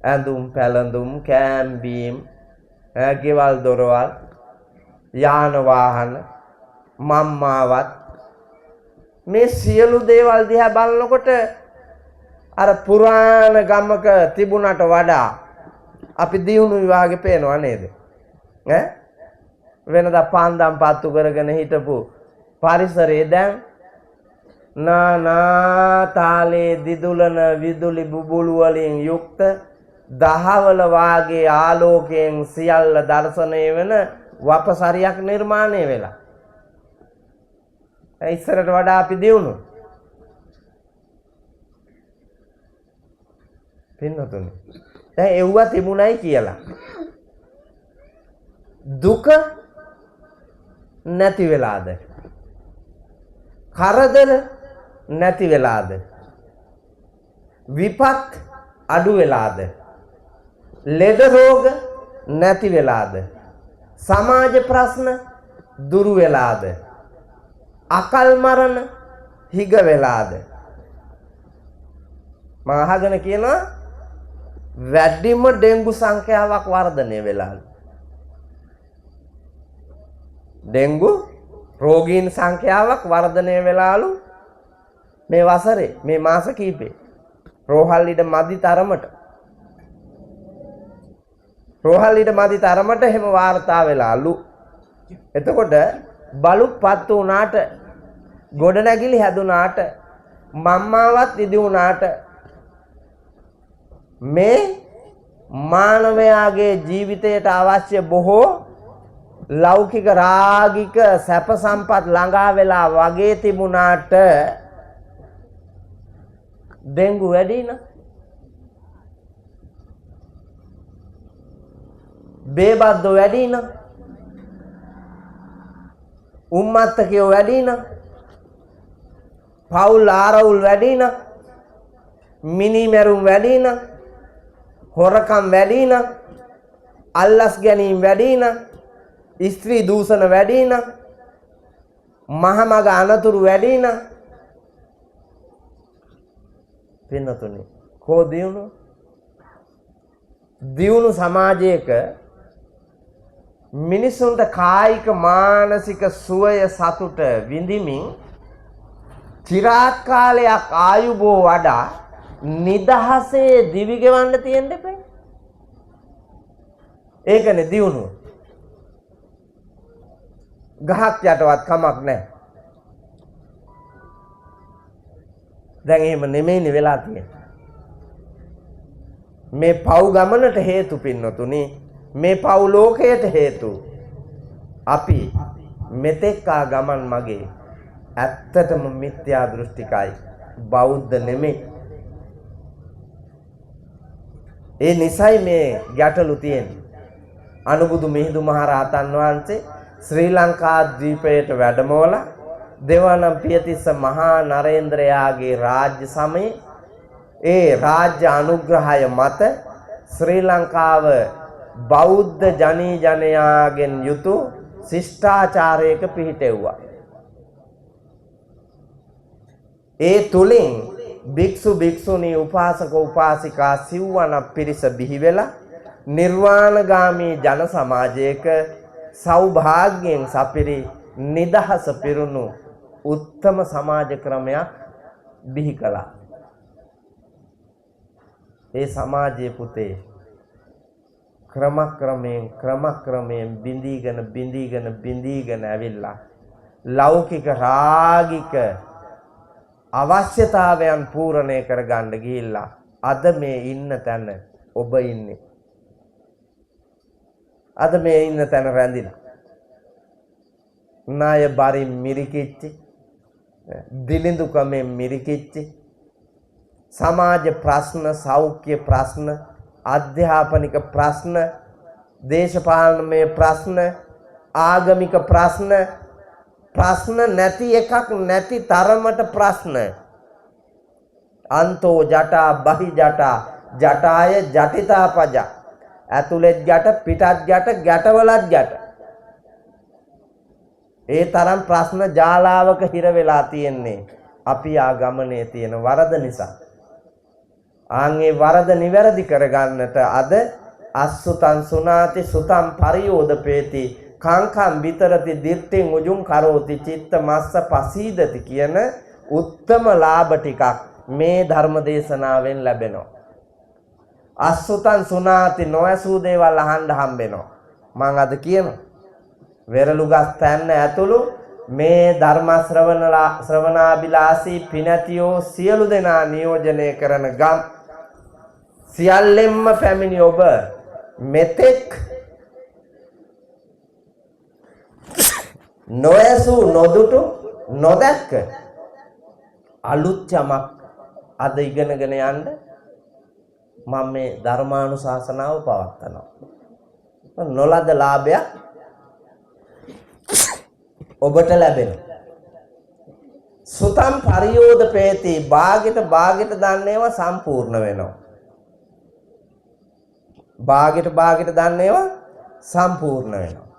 Speaker 1: ඇඳුම් පැළඳුම් කෑම් බීම් ගෙවල් දොරවල් යාන වාහන මම්මාවත් මේ සියලු දේවල් දිහා බලනකොට අර පුරාණ ගමක තිබුණට වඩා අපි දියුණුයි වාගේ පේනවා නේද? ඈ වෙනදා පාන්දම් පත්තු කරගෙන හිටපු පරිසරයේ දැන් නානා තාලේ දිදුලන විදුලි බුබුලු වලින් යුක්ත දහවල වාගේ ආලෝකයෙන් සියල්ල දර්ශනය වෙන වපසරියක් නිර්මාණය වෙලා. ඉස්සරට වඩා අපි දියුණු. පින්නතුනි. දැන් එව්වා තිබුණයි කියලා දුක නැති වෙලාද? කරදර නැති වෙලාද? විපත් අඩු වෙලාද? ලෙඩ රෝග නැති වෙලාද? සමාජ ප්‍රශ්න දුරු වෙලාද? අකල් මරණ හිග වෙලාද? මම අහගෙන කියනවා වැඩිම ඩෙන්ගු සංඛ්‍යාවක් වර්ධනය වෙලාලු. ඩෙන්ගු රෝගීන් සංඛ්‍යාවක් වර්ධනය වෙලාලු මේ වසරේ මේ මාස කීපේ. රෝහල් ඉඩ මදි තරමට. රෝහල් ඉඩ මදි තරමට එහෙම වාර්තා වෙලාලු. එතකොට බලු පත්තු වුණාට, ගොඩනැගිලි හැදුනාට, මම්මාවත් ඉදි වුණාට මේ මානවයාගේ ජීවිතයට අවශ්‍ය බොහෝ ලෞකික රාගික සැප සම්පත් ළඟා වෙලා වගේ තිබුණාට ඩෙන්ගු වැඩි නා, බේබද්දෝ වැඩි නා, උම්මත්තකයෝ වැඩි නා, පවුල් ආරවුල් වැඩි නා, මිනි මැරුම් වැඩි නා, හොරකම් වැඩි නා, අල්ලස් ගැනීම වැඩි නා, ස්ත්‍රී දූෂණ වැඩි නා, මහමග අනතුරු වැඩි නා. පින්නතුනි කෝ දියුණු? දියුණු සමාජයක මිනිසුන්ට කායික මානසික සුවය සතුට විඳිමින් චිරාත් කාලයක් ආයුබෝ වඩා නිදහසේ දිවි ගෙවන්න තියෙන්න එපා. ඒකනේ දියුණුව. ගහක් යටවත් කමක් නැහැ. දැන් එහෙම නෙමෙයිනේ වෙලා තියෙන්නේ. මේ පව් ගමනට හේතු පින්නතුනි, මේ පව් ලෝකයට හේතු අපි මෙතෙක් ආ ගමන් මගේ ඇත්තටම මිත්‍යා දෘෂ්ටිකයි, බෞද්ධ නෙමෙයි. ඒ නිසයි මේ ගැටලු තියෙන්නේ. අනුබුදු මිහිඳු මහ රහතන් වහන්සේ ශ්‍රී ලංකා ද්වීපයට වැඩමවලා දෙවනම් පියතිස්ස මහා නරේන්ද්‍රයාගේ රාජ්‍ය සමයේ ඒ රාජ්‍ය අනුග්‍රහය මත ශ්‍රී ලංකාව බෞද්ධ ජනී ජනයාගෙන් යුතු ශිෂ්ටාචාරයක පිහිටෙව්වා. ඒ තුලින් භික්ෂු භික්ෂුණී උපාසක උපාසිකා සිව්වනක් පිරිස බිහි වෙලා නිර්වාණගාමී ජන සමාජයක සෞභාග්‍යයෙන් සපිරි නිදහස පිරුණු උත්තම සමාජ ක්‍රමයක් බිහි කළා. ඒ සමාජයේ පුතේ ක්‍රමක්‍රමයෙන් බිඳීගෙන බිඳීගෙන බිඳීගෙන ඇවිල්ලා ලෞකික රාගික අවශ්‍යතාවයන් පූර්ණය කරගන්න ගිහිල්ලා අද මේ ඉන්න තැන ඔබ ඉන්නේ. අද මේ ඉන්න තැන රැඳිලා ණය බරින් මිරිකිච්චි, දිලිඳුකමෙන් මිරිකිච්චි, සමාජ ප්‍රශ්න, සෞඛ්‍ය ප්‍රශ්න, අධ්‍යාපනික ප්‍රශ්න, දේශපාලනමය ප්‍රශ්න, ආගමික ප්‍රශ්න, ප්‍රශ්න නැති එකක් නැති තරමට ප්‍රශ්න. අන්තෝ ජටා බහි ජටා ජටාය ජටිතා පජ. ඇතුළෙත් ගැට, පිටත් ගැට, ගැටවලත් ගැට. ඒ තරම් ප්‍රශ්න ජාලාවක හිර වෙලා තියෙන්නේ අපි ආගමනයේ තියෙන වරද නිසා. ආන් ඒ වරද නිවැරදි කරගන්නට අද අස්සුතං සුනාති සුතං පරියෝදපේති කාංකම් විතරති දිට්ඨින් උජුං කරෝති චිත්ත මස්ස පසීදති කියන උත්තම ලාභ ටිකක් මේ ධර්ම දේශනාවෙන් ලැබෙනවා. අස්සුතං සුනාති නොඇසූ දේවල් අහන්න හම්බෙනවා. මං අද කියනවා වෙරළු ගස් තැන්න ඇතුළු මේ ධර්ම ශ්‍රවණාභිලාෂී පිනැතියෝ සියලු දෙනා නියෝජනය කරන ගම් සියල්ලෙන්ම පැමිණි ඔබ මෙතෙක් නොඇසූ නොදුටු නොදැක්ක අලුත් යමක් අද ඉගෙනගෙන යන්න මම මේ ධර්මානුශාසනාව පවත්වනවා. නොලද ලාභයක් ඔබට ලැබෙනවා. සුතම් පරියෝදපේති බාගෙට බාගෙට දන්න ඒවා සම්පූර්ණ වෙනවා. බාගෙට බාගෙට දන්න ඒවා සම්පූර්ණ වෙනවා.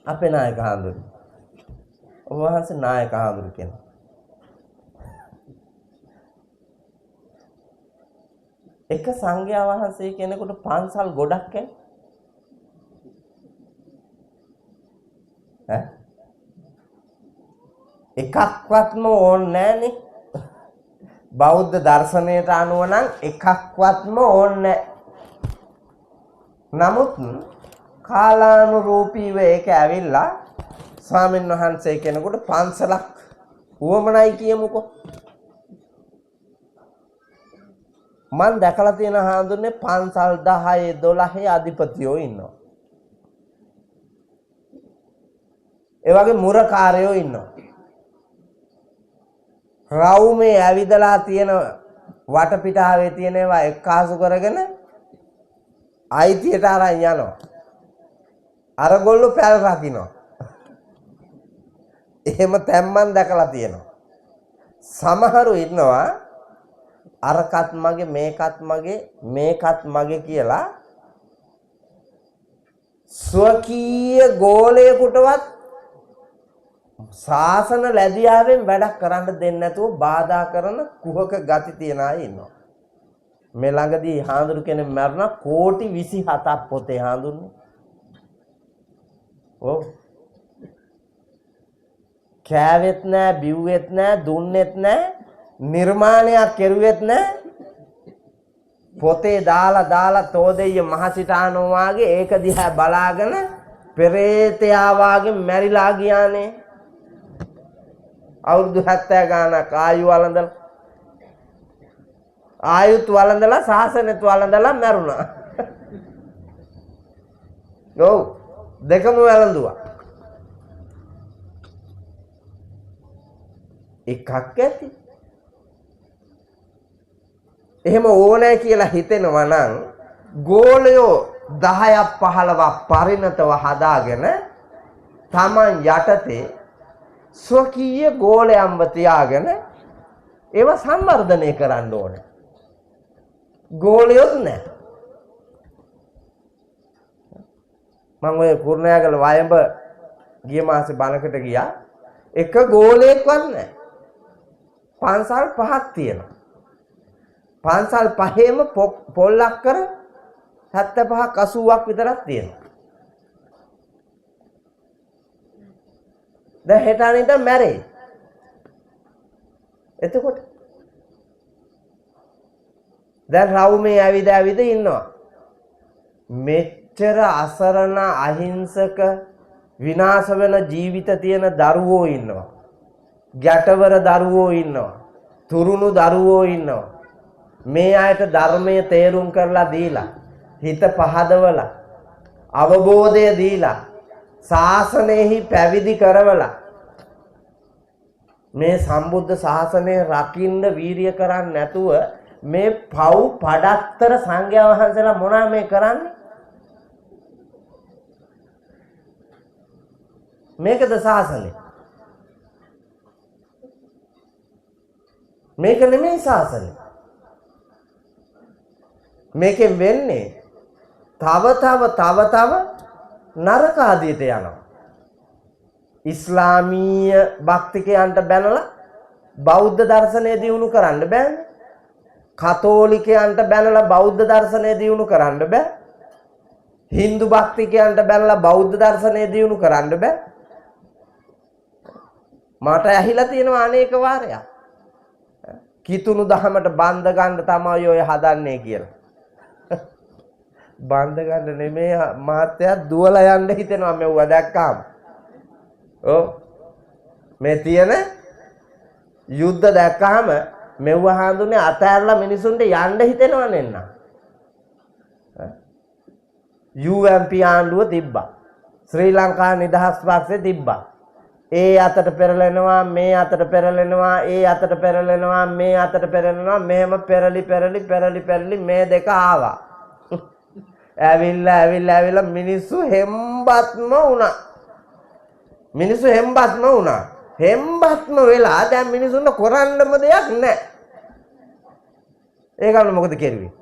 Speaker 1: අපේ නායක හාමුදුරුවෝ, ඔබ වහන්සේ නායක හාමුදුරු කෙනෙක්. එක සංඝයා වහන්සේ කෙනෙකුට පන්සල් ගොඩක් ඈ ඈ එකක්වත්ම ඕනේ නෑනේ. බෞද්ධ දර්ශනයට අනුව නම් එකක්වත්ම ඕනේ නෑ. නමුත් කාලානුරූපීව ඒක ඇවිල්ලා ස්වාමීන් වහන්සේ කෙනෙකුට පන්සලක් උවමනයි කියමුකෝ. මං දැකලා තියෙන හාමුදුරනේ පන්සල් 10 12 අධිපතියෝ ඉන්නවා. ඒ වගේ මුරකාරයෝ ඉන්නවා. රවුමේ ඇවිදලා තියෙන වටපිටාවේ තියෙන ඒවා එක්කාසු කරගෙන අයිතියට අරන් යනවා. අරගොල්ලෝ පැල් රකින්නවා. එහෙම තැන් මං දැකලා තියෙනවා. සමහරු ඉන්නවා අරකත් මගේ මේකත් මගේ මේකත් මගේ කියලා ස්වකීය ගෝලයකටවත් ශාසන ලැබියාවෙන් වැඩක් කරන්න දෙන්නේ නැතුව බාධා කරන කුහක ගති තියන අය ඉන්නවා. මේ ළඟදී හාමුදුරු කෙනෙක් මැරුණා කෝටි 27ක් පොතේ හාමුදුරනේ. ඔව්. කෑවෙත් නෑ, බිව්වෙත් නෑ, දුන්නෙත් නෑ, නිර්මාණයක් කෙරුවෙත් නෑ. පොතේ දාලා දාලා තෝදෙయ్య මහසිටානෝ වාගේ ඒක දිහා බලාගෙන පෙරේතයා වාගේ මැරිලා ගියානේ. අවුරුදු 70 ගානක් ආයු වළඳලා. ආයුත් වළඳලා සාසනෙත් වළඳලා මැරුණා. ඔව් දෙකම වැළඳුවා. එකක් ඇති. එහෙම ඕනෑ කියලා හිතෙනවා නම් ගෝලයෝ 10ක් 15ක් පරිණතව හදාගෙන තමන් යටතේ ස්වකීය ගෝලයන්ව තියාගෙන ඒවා සංවර්ධනය කරන්න ඕනේ. ගෝලයොත් නැහැ. මං ඔය කුරුණෑගල වයඹ ගිය මාසේ බණකට ගියා. එක ගෝලයෙක්වත් නැහැ. පන්සල් 5ක් තියෙනවා. පන්සල් පහේම පොල් අක්කර 75ක් 80ක් විතරක් තියෙනවා. දැන් හෙට අනිද්දා මැරෙයි. එතකොට දැන් රවුමේ ඇවිද ඇවිද ඉන්නවා. මෙච්චර අසරණ අහිංසක විනාශ වෙන ජීවිත තියෙන දරුවෝ ඉන්නවා. ගැටවර දරුවෝ ඉන්නවා. තුරුණු දරුවෝ ඉන්නවා. මේ අයට ධර්මය තේරුම් කරලා දීලා, හිත පහදවලා, අවබෝධය දීලා, ශාසනයෙහි පැවිදි කරවලා මේ සම්බුද්ධ ශාසනය රකින්න වීරිය කරන්නේ නැතුව මේ පව් පඩත්තර සංඝයා වහන්සේලා මොනවා මේ කරන්නේ? මේකද ශාසනය? මේක නෙමෙයි ශාසනය. මේකෙන් වෙන්නේ තව තව තව තව නරක ආදියට යනවා. ඉස්ලාමීය භක්තිකයන්ට බැනලා බෞද්ධ දර්ශනය දියුණු කරන්න බෑනේ. කතෝලිකයන්ට බැනලා බෞද්ධ දර්ශනය දියුණු කරන්න බෑ. හින්දු භක්තිකයන්ට බැනලා බෞද්ධ දර්ශනය දියුණු කරන්න බෑ. මට ඇහිලා තියෙනවා අනේක වාරයක්. කිතුණු දහමට බන්ධ ගන්න තමයි ඔය හදන්නේ කියලා. බන්ධ ගන්න නෙමෙයි මහත්තයා, දුවලා යන්න හිතෙනවා මෙව්වා දැක්කාම. ඔව් මේ තියෙන යුද්ධ දැක්කාම මෙව්වා හඳුනේ අතෑරලා මිනිසුන්ට යන්න හිතෙනවා නෙන්න. UMP ආණ්ඩුව තිබ්බා. ශ්‍රී ලංකා නිදහස් පක්ෂේ තිබ්බා. ඒ අතට පෙරලෙනවා, මේ අතට පෙරලෙනවා, ඒ අතට පෙරලෙනවා, මේ අතට පෙරලෙනවා, මෙහෙම පෙරලි පෙරලි පෙරලි පෙරලි මේ දෙක ආවා. ඇවිල්ලා ඇවිල්ලා ඇවිල්ලා මිනිස්සු හෙම්බත්ම වුණා. මිනිස්සු හෙම්බත්ම වුණා. හෙම්බත්ම වෙලා දැන් මිනිසුන්ට කරන්නම දෙයක් නැහැ. ඒකවල මොකද කෙරුවේ?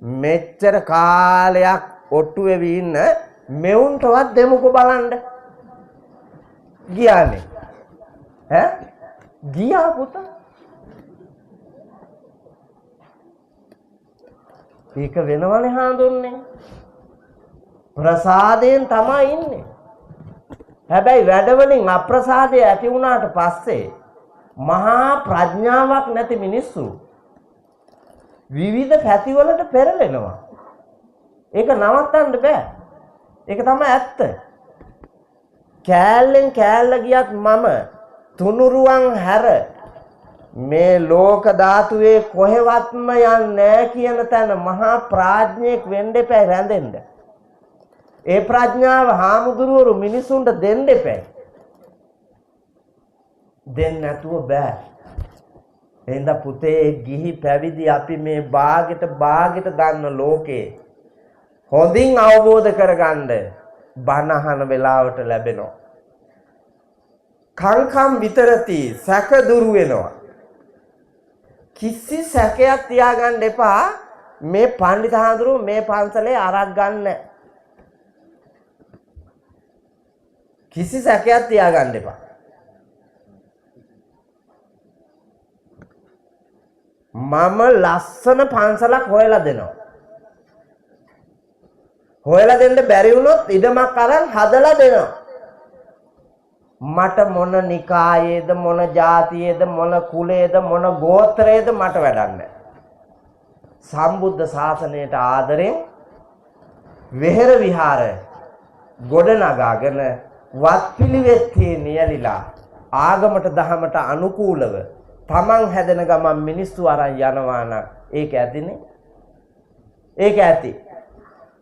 Speaker 1: මෙච්චර කාලයක් ඔට්ටු වෙවි ඉන්න මෙවුන්ටවත් දෙමුකෝ බලන්න. ගියානේ. ඈ ගියා පුතා. ඒක වෙනවනේ හාඳුන්නේ. ප්‍රසාදයෙන් තමයි ඉන්නේ. හැබැයි වැඩවලින් අප්‍රසාදය ඇති වුණාට පස්සේ මහා ප්‍රඥාවක් නැති මිනිස්සු විවිධ පැතිවලට පෙරලෙනවා. ඒක නවත්තන්න බෑ. ඒක තමයි ඇත්ත. කෑල්ලෙන් කෑල්ල ගියත් මම තුනුරුවන් හැර මේ ලෝක ධාතුවේ කොහෙවත්ම යන්නේ නෑ කියන තැන මහා ප්‍රඥෙක් වෙන්න එපා රැඳෙන්න. ඒ ප්‍රඥාව හාමුදුරුවරු මිනිසුන්ට දෙන්න එපා. දෙන්න නැතුව බෑ. එහෙනම් පුතේ ගිහි පැවිදි අපි මේ බාගෙට බාගෙට දන්න ලෝකේ හොඳින් අවබෝධ කරගන්න බණ අහන වෙලාවට ලැබෙනවා. කංකම් විතරති සැක දුරු වෙනවා. කිසි සැකයක් තියාගන්න එපා. මේ පණ්ඩිත හාමුදුරුවෝ මේ පන්සලේ අරක් ගන්න. කිසි සැකයක් තියාගන්න එපා. මම ලස්සන පන්සලක් හොයලා දෙනවා. හොයලා දෙන්න බැරි වුණොත් ඉඩමක් අරන් හදලා දෙනවා. මට මොන නිකායේද මොන ජාතියේද මොන කුලයේද මොන ගෝත්‍රයේද මට වැඩක් නැහැ. සම්බුද්ධ ශාසනයට ආදරෙන් වෙහෙර විහාර ගොඩනගාගෙන වත්පිළිවෙත්හි නියැලිලා ආගමට දහමට අනුකූලව තමන් හැදෙන ගමන් මිනිස්සු අරන් යනවා නම් ඒක ඇතිනේ. ඒක ඇති.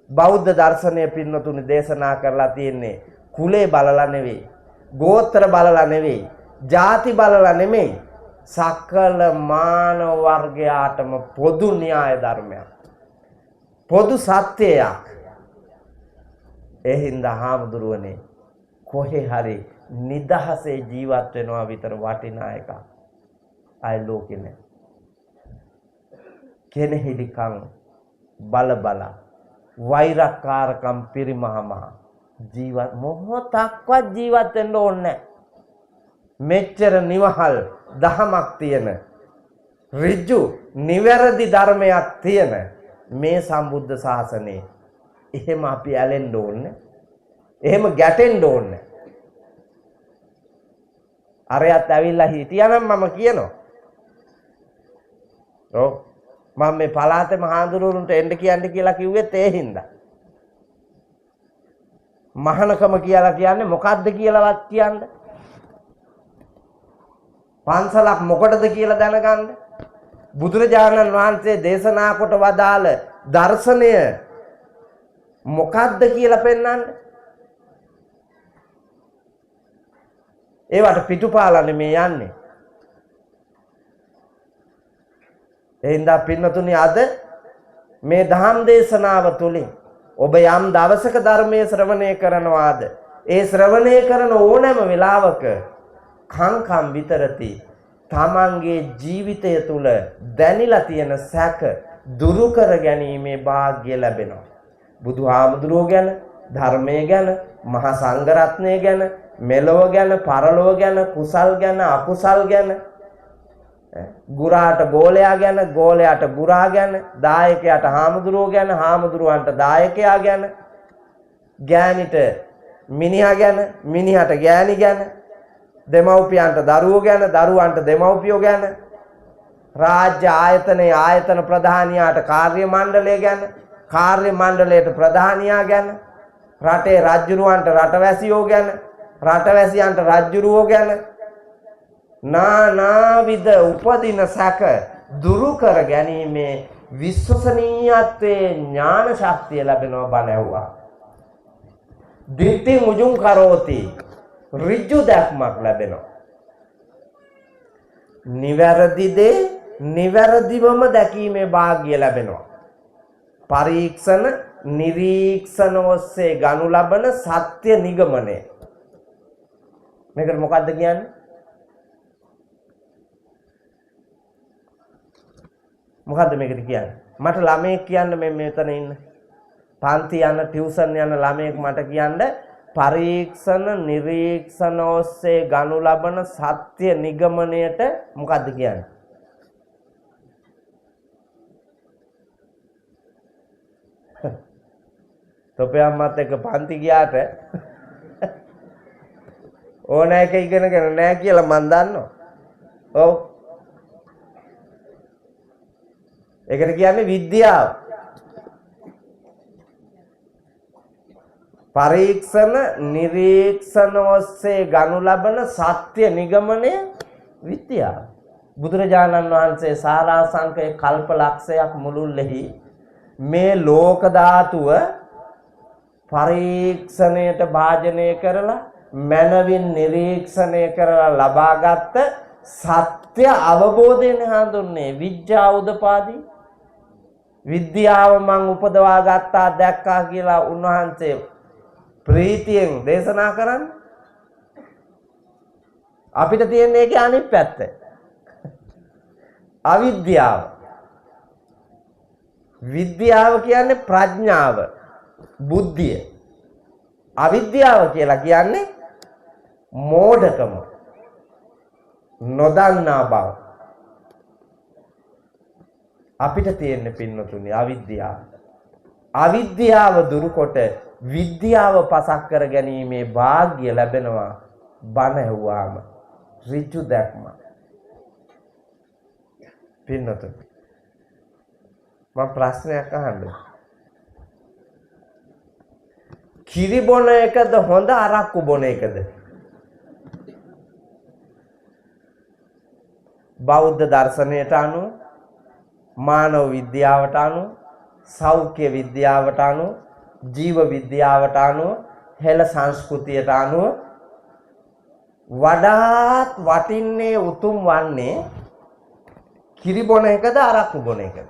Speaker 1: බෞද්ධ දර්ශනය පින්නතුනි දේශනා කරලා තියෙන්නේ කුලේ බලලා නෙවෙයි, ගෝත්‍ර බලලා නෙවෙයි, ජාති බලලා නෙමෙයි, සකල මානව වර්ගයාටම පොදු න්‍යාය ධර්මයක්, පොදු සත්‍යයක්. ඒ හින්දා හාමුදුරුවනේ කොහේ හරි නිදහසේ ජීවත් වෙනවා විතර වටිනා එකක් අය ලෝකෙ නෑ. කෙනෙහිලිකම් බල බල වෛරක්කාරකම් පිරිමහමහ ජීවත් මොහොතක්වත් ජීවත් වෙන්න ඕනේ නෑ. මෙච්චර නිවහල් දහමක් තියෙන, ඍජු නිවැරදි ධර්මයක් තියෙන මේ සම්බුද්ධ ශාසනයේ එහෙම අපි ඇලෙන්න ඕනේ, එහෙම ගැටෙන්න ඕනේ. අරයත් ඇවිල්ලා හිටියානම් මම කියනවා. ඔව්, මම මේ පළාතේම හාමුදුරුවරුන්ට එන්න කියන්න කියලා කිව්වෙත් ඒ හින්දා. මහානකම කියලා කියන්නේ මොකද්ද කියලාවත් කියන්න. පන්සලක් මොකටද කියලා දැනගන්න. බුදුරජාණන් වහන්සේ දේශනා කොට වදාළ දර්ශනය මොකද්ද කියලා පෙන්වන්න. ඒවට පිටුපාලා නෙමේ යන්නේ. ඒ හින්දා පින්නතුනි අද මේ දහම් දේශනාව තුලින් ඔබ යම් දවසක ධර්මයේ ශ්‍රවණය කරනවාද, ඒ ශ්‍රවණය කරන ඕනෑම වෙලාවක කංකම් විතරති තමන්ගේ ජීවිතය තුල දැනිලා තියෙන සැක දුරු කර ගැනීමේ භාග්‍ය ලැබෙනවා. බුදුහාමුදුරුවෝ ගැන, ධර්මය ගැන, මහා සංඝරත්නය ගැන, මෙලොව ගැන, පරලොව ගැන, කුසල් ගැන, අකුසල් ගැන, ගුරාට ගෝලයා ගැන, ගෝලයාට ගුරා ගැන, දායකයාට හාමුදුරුවෝ ගැන, හාමුදුරුවන්ට දායකයා ගැන, ගෑණිට මිනිහා ගැන, මිනිහට ගෑණි ගැන, දෙමව්පියන්ට දරුවෝ ගැන, දරුවන්ට දෙමව්පියෝ ගැන, රාජ්‍ය ආයතනයේ ආයතන ප්‍රධානියාට කාර්ය මණ්ඩලය ගැන, කාර්ය මණ්ඩලයට ප්‍රධානියා ගැන, රටේ රජ්ජුරුවන්ට රටවැසියෝ ගැන, රටවැසියන්ට රජ්ජුරුවෝ ගැන, නානාවිද උපදින සැක දුරු කර ගැනීමේ විශ්වසනීයත්වයේ ඥාන ශක්තිය ලැබෙනවා බණ ඇහුවා. දිට්ඨි මුජුං කරෝති, ඍජු දැක්මක් ලැබෙනවා. නිවැරදි දේ නිවැරදිවම දැකීමේ භාග්‍ය ලැබෙනවා. පරීක්ෂණ නිරීක්ෂණ ඔස්සේ ගනු ලබන සත්‍ය නිගමනය. මේකට මොකද්ද කියන්නේ? මොකද්ද මේකට කියන්නේ? මට ළමයෙක් කියන්න, මේ මෙතන ඉන්න පන්ති යන ටියුෂන් යන ළමයෙක් මට කියන්න, පරීක්ෂණ නිරීක්ෂණ ඔස්සේ ගනු ලබන සත්‍ය නිගමනයට මොකද්ද කියන්නේ? තොපේ අම්මත් එක්ක පන්ති ගියාට ඕන එක ඉගෙනගෙන නෑ කියලා මන් දන්නවා. ඔව්. ඒකට කියන්නේ විද්‍යාව. පරීක්ෂණ නිරීක්ෂණ ඔස්සේ ගනු ලබන සත්‍ය නිගමනය විද්‍යාව. බුදුරජාණන් වහන්සේ සාරාංශකයේ කල්ප ලක්ෂයක් මුළුල්ලෙහි මේ ලෝක ධාතුව පරීක්ෂණයට භාජනය කරලා මනවින් නිරීක්ෂණය කරලා ලබාගත් සත්‍ය අවබෝධයෙන් හඳුන්නේ විද්‍යා උදපාදී. විද්‍යාව මං උපදවා ගත්තා දැක්කා කියලා උන්වහන්සේ ප්‍රීතියෙන් දේශනා කරන්නේ. අපිට තියෙන ඒකේ අනිත් පැත්ත අවිද්‍යාව. විද්‍යාව කියන්නේ ප්‍රඥාව, බුද්ධිය. අවිද්‍යාව කියලා කියන්නේ මෝඩකම, නොදන්නා බව. අපිට තියෙන පින්නතුනි අවිද්‍යාව. අවිද්‍යාව දුරුකොට විද්‍යාව පසක් කර ගැනීමේ භාග්‍ය ලැබෙනවා බණ ඇහුවාම ඍජු දැක්ම. පින්නතුනි මම ප්‍රශ්නයක් අහන්න. කිරි බොන එකද හොඳ අරක්කු බොන එකද? බෞද්ධ දර්ශනයට අනුව, මානව විද්‍යාවට අනුව, සෞඛ්‍ය විද්‍යාවට අනුව, ජීව විද්‍යාවට අනුව, හෙළ සංස්කෘතියට අනුව වඩාත් වටින්නේ උතුම් වන්නේ කිරි බොන එකද අරක්කු බොන එකද?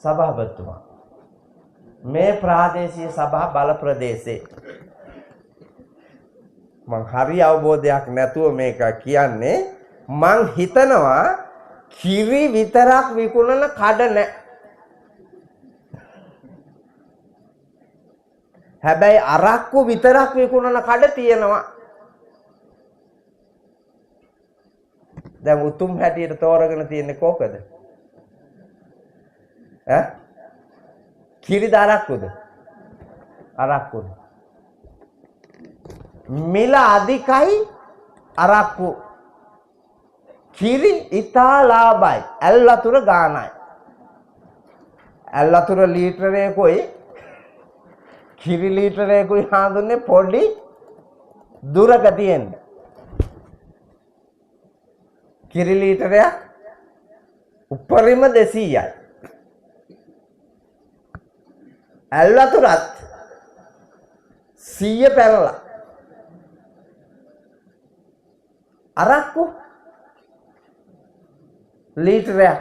Speaker 1: සභාපතිතුමා, මේ ප්‍රාදේශීය සභා බල ප්‍රදේශේ මං හරි අවබෝධයක් නැතුව මේක කියන්නේ. මං හිතනවා කිරි විතරක් විකුණන කඩ නෑ. හැබැයි අරක්කු විතරක් විකුණන කඩ තියෙනවා. දැන් උතුම් හැටියට තෝරගෙන තියෙන්නේ කෝකද? ඈ? කිරිද අරක්කුද? අරක්කුද. මිල අධිකයි අරක්කු. කිරි ඉතා ලාභයි. ඇල් වතුර ගානයි. ඇල් වතුර ලීටරයකුයි කිරි ලීටරයකුයි හඳුන්නේ පොඩි දුරක තියෙන්නේ. කිරි ලීටරයක් උපරිම 200යි. ඇල් වතුරත් 100 පැනලා. අරක්කු ලීටරයක්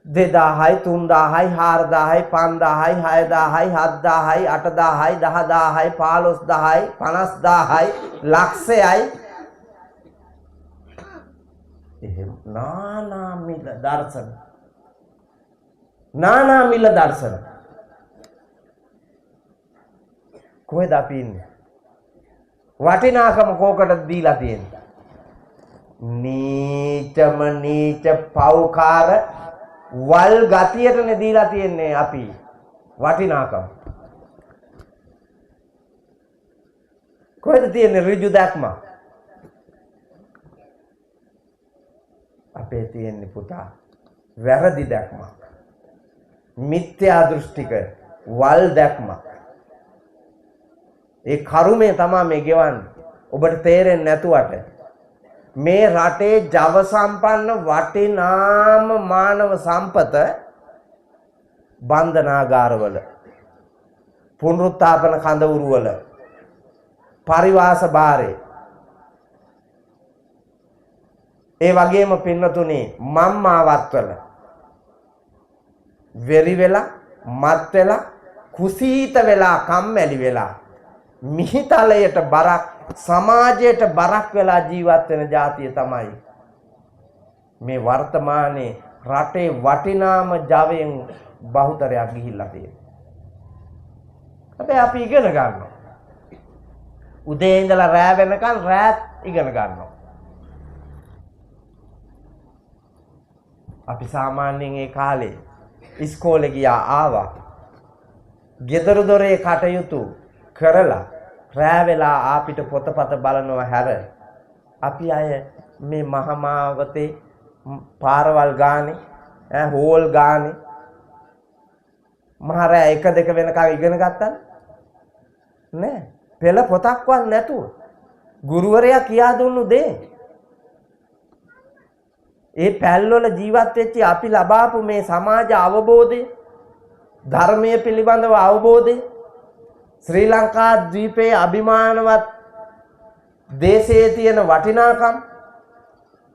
Speaker 1: 2000යි 3000යි 4000යි 5000යි 6000යි 7000යි 8000යි 10000යි 15000යි 50000යි ලක්ෂයයි. එහෙම නානා මිල දර්ශන, නානා මිල දර්ශන. කොහෙද අපි ඉන්නේ? වටිනාකම කෝකටද දීලා තියෙන්නේ? නීචම නීච පව්කාර වල් ගතියටනේ දීලා තියෙන්නේ අපි වටිනාකම. කොහෙද තියෙන්නේ ඍජු දැක්ම? අපේ තියෙන්නේ පුතා වැරදි දැක්මක්, මිත්‍යා දෘෂ්ටික වල් දැක්මක්. ඒ කරුමේ තමා මේ ගෙවන්නේ. ඔබට තේරෙන්නේ නැතුවට මේ රටේ ජව සම්පන්න වටිනාම මානව සම්පත බන්ධනාගාරවල, පුනරුත්ථාපන කඳවුරුවල, පරිවාස භාරේ, ඒ වගේම පින්නතුනේ මම්මාවත්වල වෙරි වෙලා, මත් වෙලා, කුසීත වෙලා, කම්මැලි වෙලා, මිහිතලයට බරක්, සමාජයට බරක් වෙලා ජීවත් වෙන ජාතිය තමයි මේ වර්තමානයේ රටේ වටිනාම ජවයෙන් බහුතරයක් ගිහිල්ලා තියෙන්නේ. හැබැයි අපි ඉගෙන ගන්නවා. උදේ ඉඳලා රෑ වෙනකන් රෑත් ඉගෙන ගන්නවා. අපි සාමාන්‍යයෙන් ඒ කාලේ ඉස්කෝලේ ගියා ආවා, ගෙදර දොරේ කටයුතු කරලා රෑ වෙලා ආපිට පොතපත බලනවා හැර අපි අය මේ මහමාවතේ පාරවල් ගානේ, හෝල් ගානේ මහ රෑ 1 2 වෙනකන් ඉගෙන ගත්තද නෑ. පෙළ පොතක්වත් නැතුව ගුරුවරයා කියා දුන්නු දේ ඒ පැල්වල ජීවත් වෙච්ච අපි ලබාපු මේ සමාජ අවබෝධය, ධර්මය පිළිබඳව අවබෝධය, ශ්‍රී ලංකා ද්වීපයේ අභිමානවත් දේශයේ තියෙන වටිනාකම්,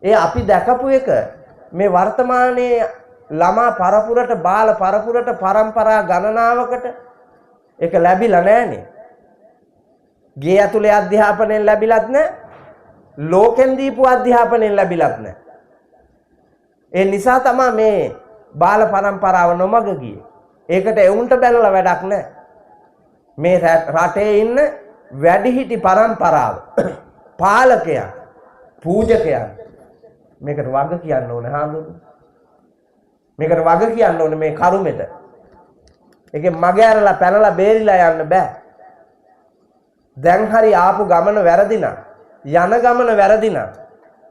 Speaker 1: ඒ අපි දැකපු එක මේ වර්තමානයේ ළමා පරපුරට, බාල පරපුරට, පරම්පරා ගණනාවකට ඒක ලැබිලා නෑනේ. ගේ ඇතුලේ අධ්‍යාපනයෙන් ලැබිලත් නෑ, ලෝකෙන් දීපු අධ්‍යාපනයෙන් ලැබිලත් නෑ. ඒ නිසා තමයි මේ බාල පරම්පරාව නොමග ගියේ. ඒකට එවුන්ට බැනලා වැඩක් නෑ. මේ රටේ ඉන්න වැඩිහිටි පරම්පරාව, පාලකයන්, පූජකයන් මේකට වග කියන්න ඕනේ හාමුදුරුවෝ. මේකට වග කියන්න ඕනේ මේ කරුමෙට. ඒකෙන් මග ඇරලා පැනලා බේරිලා යන්න බෑ. දැන් හරි ආපු ගමන වැරදි නම්, යන ගමන වැරදි නම්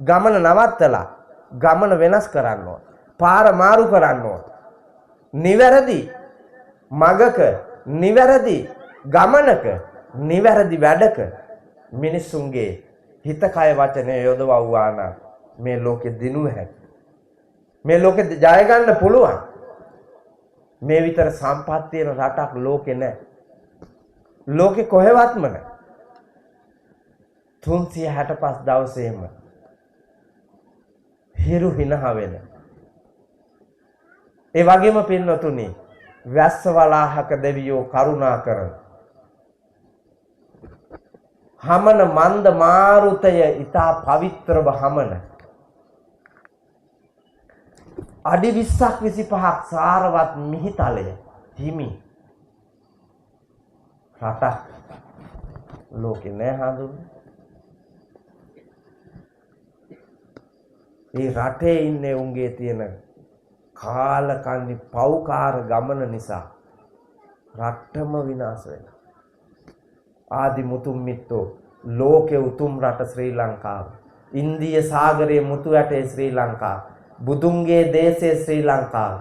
Speaker 1: ගමන නවත්තලා ගමන වෙනස් කරන්න ඕන. පාර මාරු කරන්න ඕන. නිවැරදි මගක, නිවැරදි ගමනක, නිවැරදි වැඩක මිනිස්සුන්ගේ හිත කය වචනය යොදවුවා නම් මේ ලෝකෙ දිනුව හැකි. මේ ලෝකෙ ජය ගන්න පුළුවන්. මේ විතර සම්පත් තියෙන රටක් ලෝකෙ නැහැ. ලෝකෙ කොහෙවත්ම නැහැ. 365 දවසේම හිරු හිනහ වෙන. ඒ වගේම පින්වතුනි, වැස්ස වලාහක දෙවියෝ කරුණා කරන හමන මන්ද මාරුතය ඊතා පවිත්‍රව හමන අඩි 20ක් 25ක් සාරවත් මිහිතලය හිමි රටක් ලෝකේ නෑ හඳුන්නේ. ඒ රටේ ඉන්නේ උන්ගේ තියෙන කාලකන්ණි පව්කාර ගමන නිසා රටම විනාශ වෙනවා. ආදි මුතුන් මිත්තෝ ලෝකේ උතුම් රට ශ්‍රී ලංකාව. ඉන්දිය සාගරයේ මුතු ඇටේ ශ්‍රී ලංකාව. බුදුන්ගේ දේශයේ ශ්‍රී ලංකාව.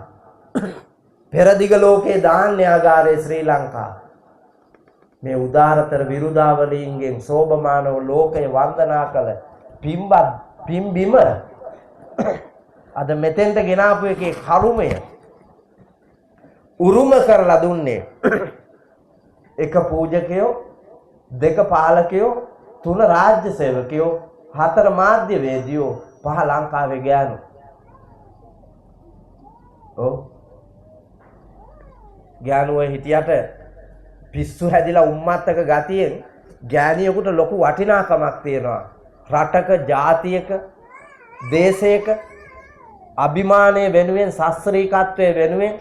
Speaker 1: පෙරදිග ලෝකේ ධාන්‍යාගාරයේ ශ්‍රී ලංකාව. මේ උදාරතර විරුදාවලීන්ගෙන් සෝභමානව ලෝකය වන්දනා කළ පින්වත් පින්බිම අද මෙතෙන්ට ගෙනාපු එකේ කරුමය උරුම කරලා දුන්නේ එක පූජකයෝ, දෙක පාලකයෝ, තුන රාජ්‍ය සේවකයෝ, හතර මාධ්‍යවේදියෝ, පහ ලංකාවේ ගෑනු. ඔව්, ගෑනුව හිටියට පිස්සු හැදිලා උම්මත්තක ගතියෙන් ගෑණියෙකුට ලොකු වටිනාකමක් තියෙනවා. රටක, ජාතියක, දේශයක අභිමානය වෙනුවෙන්, ශාස්ත්‍රීයත්වය වෙනුවෙන්,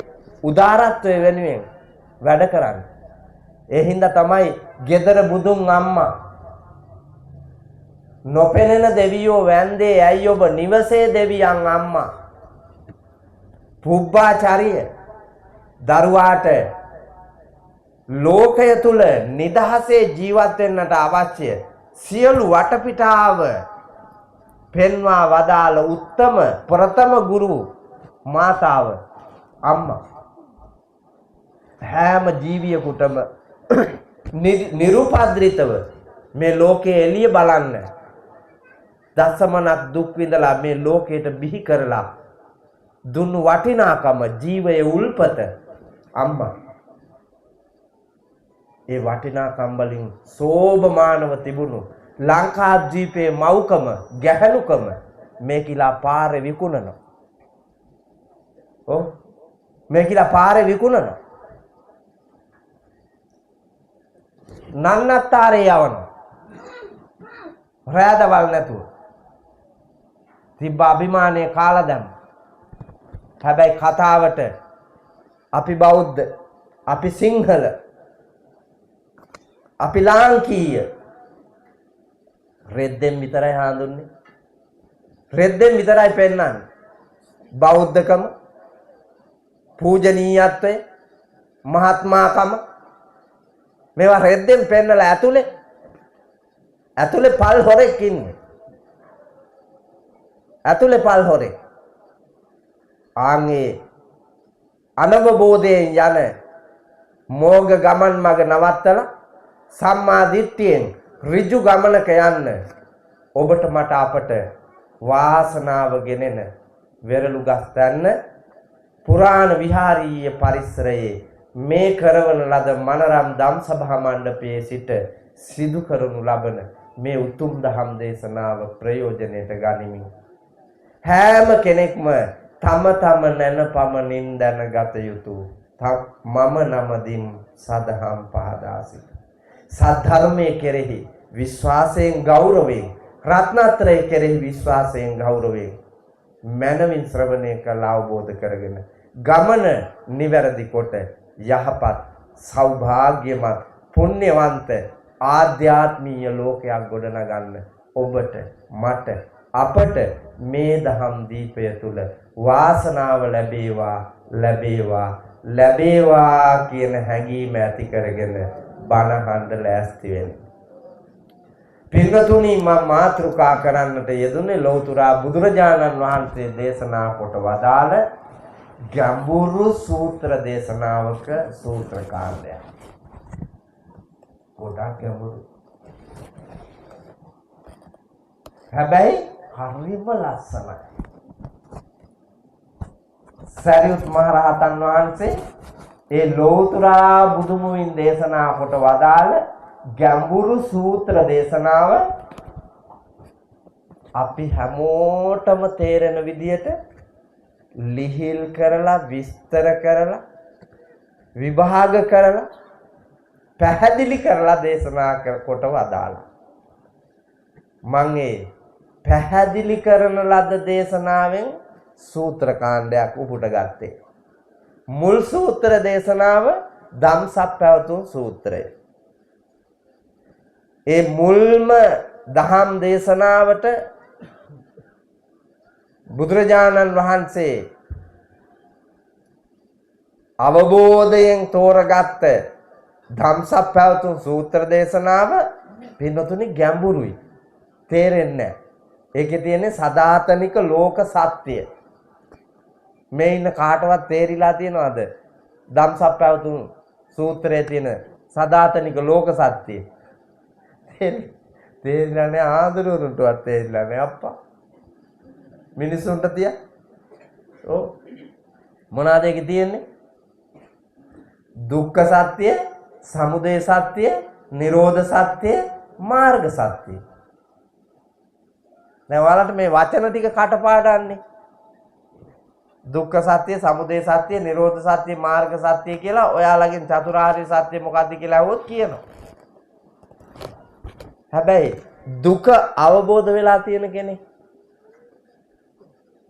Speaker 1: උදාරත්වය වෙනුවෙන් වැඩ කරන්නේ. ඒ හින්දා තමයි ගෙදර බුදුන් අම්මා නොපෙනෙන දෙවියෝ වැන්දේ ඇයි ඔබ නිවසේ දෙවියන් අම්මා. පුබ්බාචාරිය දරුවාට ලෝකය තුල නිදහසේ ජීවත් වෙන්නට අවශ්‍ය සියලු වටපිටාව පෙන්වා වදාළ උත්තම ප්‍රථම ගුරු මාතාව අම්මා. හැම ජීවියෙකුටම නිරුපද්‍රිතව මේ ලෝකයේ එළිය බලන්න දසමනක් දුක් විඳලා මේ ලෝකයට බිහි කරලා දුන්නු වටිනාකම ජීවයේ උල්පත අම්මා. ඒ වටිනාකම් වලින් සෝභමානව තිබුණු ලංකාද්වීපයේ මව්කම ගැහැණුකම මේ කිලා පාරේ විකුණනවා. ඔව්, මේ කිලා පාරේ විකුණනවා. නන්නත්තාරේ යවනවා. රෑ දවල් නැතුව. තිබ්බ අභිමානයේ කාලා දැම්ම. හැබැයි කතාවට අපි බෞද්ධ, අපි සිංහල, අපි ලාංකීය රෙද්දෙන් විතරයි හඳුන්නේ. රෙද්දෙන් විතරයි පෙන්වන්නේ. බෞද්ධකම, පූජනීයත්වය, මහත්මාකම මේවා රෙද්දෙන් පෙන්නලා ඇතුලේ ඇතුලේ පල් හොරෙක් ඉන්නේ. ඇතුලේ පල් හොරෙක්. ආන් ඒ අනවබෝධයෙන් යන මෝග ගමන් මග නවත්තලා සම්මා දිට්ඨියෙන් ඍජු ගමනක යන්න ඔබට මට අපට වාසනාව ගෙනෙන වෙරළු ගස් තැන්න පුරාණ විහාරීය පරිසරයේ මේ කරවන ලද මනරම් දම් සභා මණ්ඩපයේ සිට සිදු කරනු ලබන මේ උතුම් දහම් දේශනාව ප්‍රයෝජනයට ගනිමින් හැම කෙනෙක්ම තම තම නැන පමණින් දැනගත යුතු මම නමදින් සදහම් පහදා සිට සද්ධර්මයේ කෙරෙහි විශ්වාසයෙන් ගෞරවයෙන්, රත්නත්‍රය කෙරෙහි විශ්වාසයෙන් ගෞරවයෙන් මනවින් ශ්‍රවණය කළ අවබෝධ කරගෙන ගමන නිවැරදි කොට යහපත් සෞභාග්‍යමත් පුණ්‍යවන්ත ආධ්‍යාත්මීය ලෝකයක් ගොඩනගන්න ඔබට මට අපට මේ දහම් දීපය තුල වාසනාව ලැබේවා ලැබේවා ලැබේවා කියන හැඟීම ඇති කරගෙන බණ අහන්න ලෑස්ති වෙන්න. පින්වතුනි, මම මාතෘකා කරන්නට යෙදුනේ ලෞතර බුදුරජාණන් වහන්සේ දේශනා කොට වදාළ ගැඹුරු සූත්‍ර දේශනාවක සූත්‍ර කාණ්ඩයක්. ගොඩක් ගැඹුරු. හැබැයි හරිම ලස්සනයි. සරියුත් මහ රහතන් වහන්සේ ඒ ලෝතුරා බුදුමුවින් දේශනා කොට වදාළ ගැඹුරු සූත්‍ර දේශනාව අපි හැමෝටම තේරෙන විදියට ලිහිල් කරලා, විස්තර කරලා, විභාග කරලා, පැහැදිලි කරලා දේශනා කොට වදාළා. මං ඒ පැහැදිලි කරන ලද දේශනාවෙන් සූත්‍ර කාණ්ඩයක් උපුට ගත්තේ. මුල් සූත්‍ර දේශනාව ධම්සප්පවතුන් සූත්‍රය. ඒ මුල්ම දහම් දේශනාවට බුදුරජාණන් වහන්සේ අවබෝධයෙන් තෝරගත්ත ධම්සප්පවතුන් සූත්‍ර දේශනාව පින්නතුනි ගැඹුරුයි, තේරෙන්නේ නැහැ. ඒකේ තියෙන්නේ සදාතනික ලෝක සත්‍ය. මේ ඉන්න කාටවත් තේරිලා තියෙනවද ධම්සප්පවතුන් සූත්‍රයේ තියෙන සදාතනික ලෝක සත්‍ය? තේරිලා නැහැ. ආඳුරුවන්ටවත් තේරිලා නැහැ අප්පා. මිනිසුන්ට තියා. ඔව්. මොනවාද ඒකේ තියෙන්නේ? දුක්ඛ සත්‍ය, සමුදය සත්‍ය, නිරෝධ සත්‍ය, මාර්ග සත්‍ය. දැන් ඔයාලට මේ වචන ටික කටපාඩම්නේ. දුක්ඛ සත්‍ය, සමුදය සත්‍ය, නිරෝධ සත්‍ය, මාර්ග සත්‍ය කියලා ඔයාලගෙන් චතුරාර්ය සත්‍ය මොකද්ද කියලා අහුවොත් කියනවා. හැබැයි දුක අවබෝධ වෙලා තියෙන කෙනෙක්,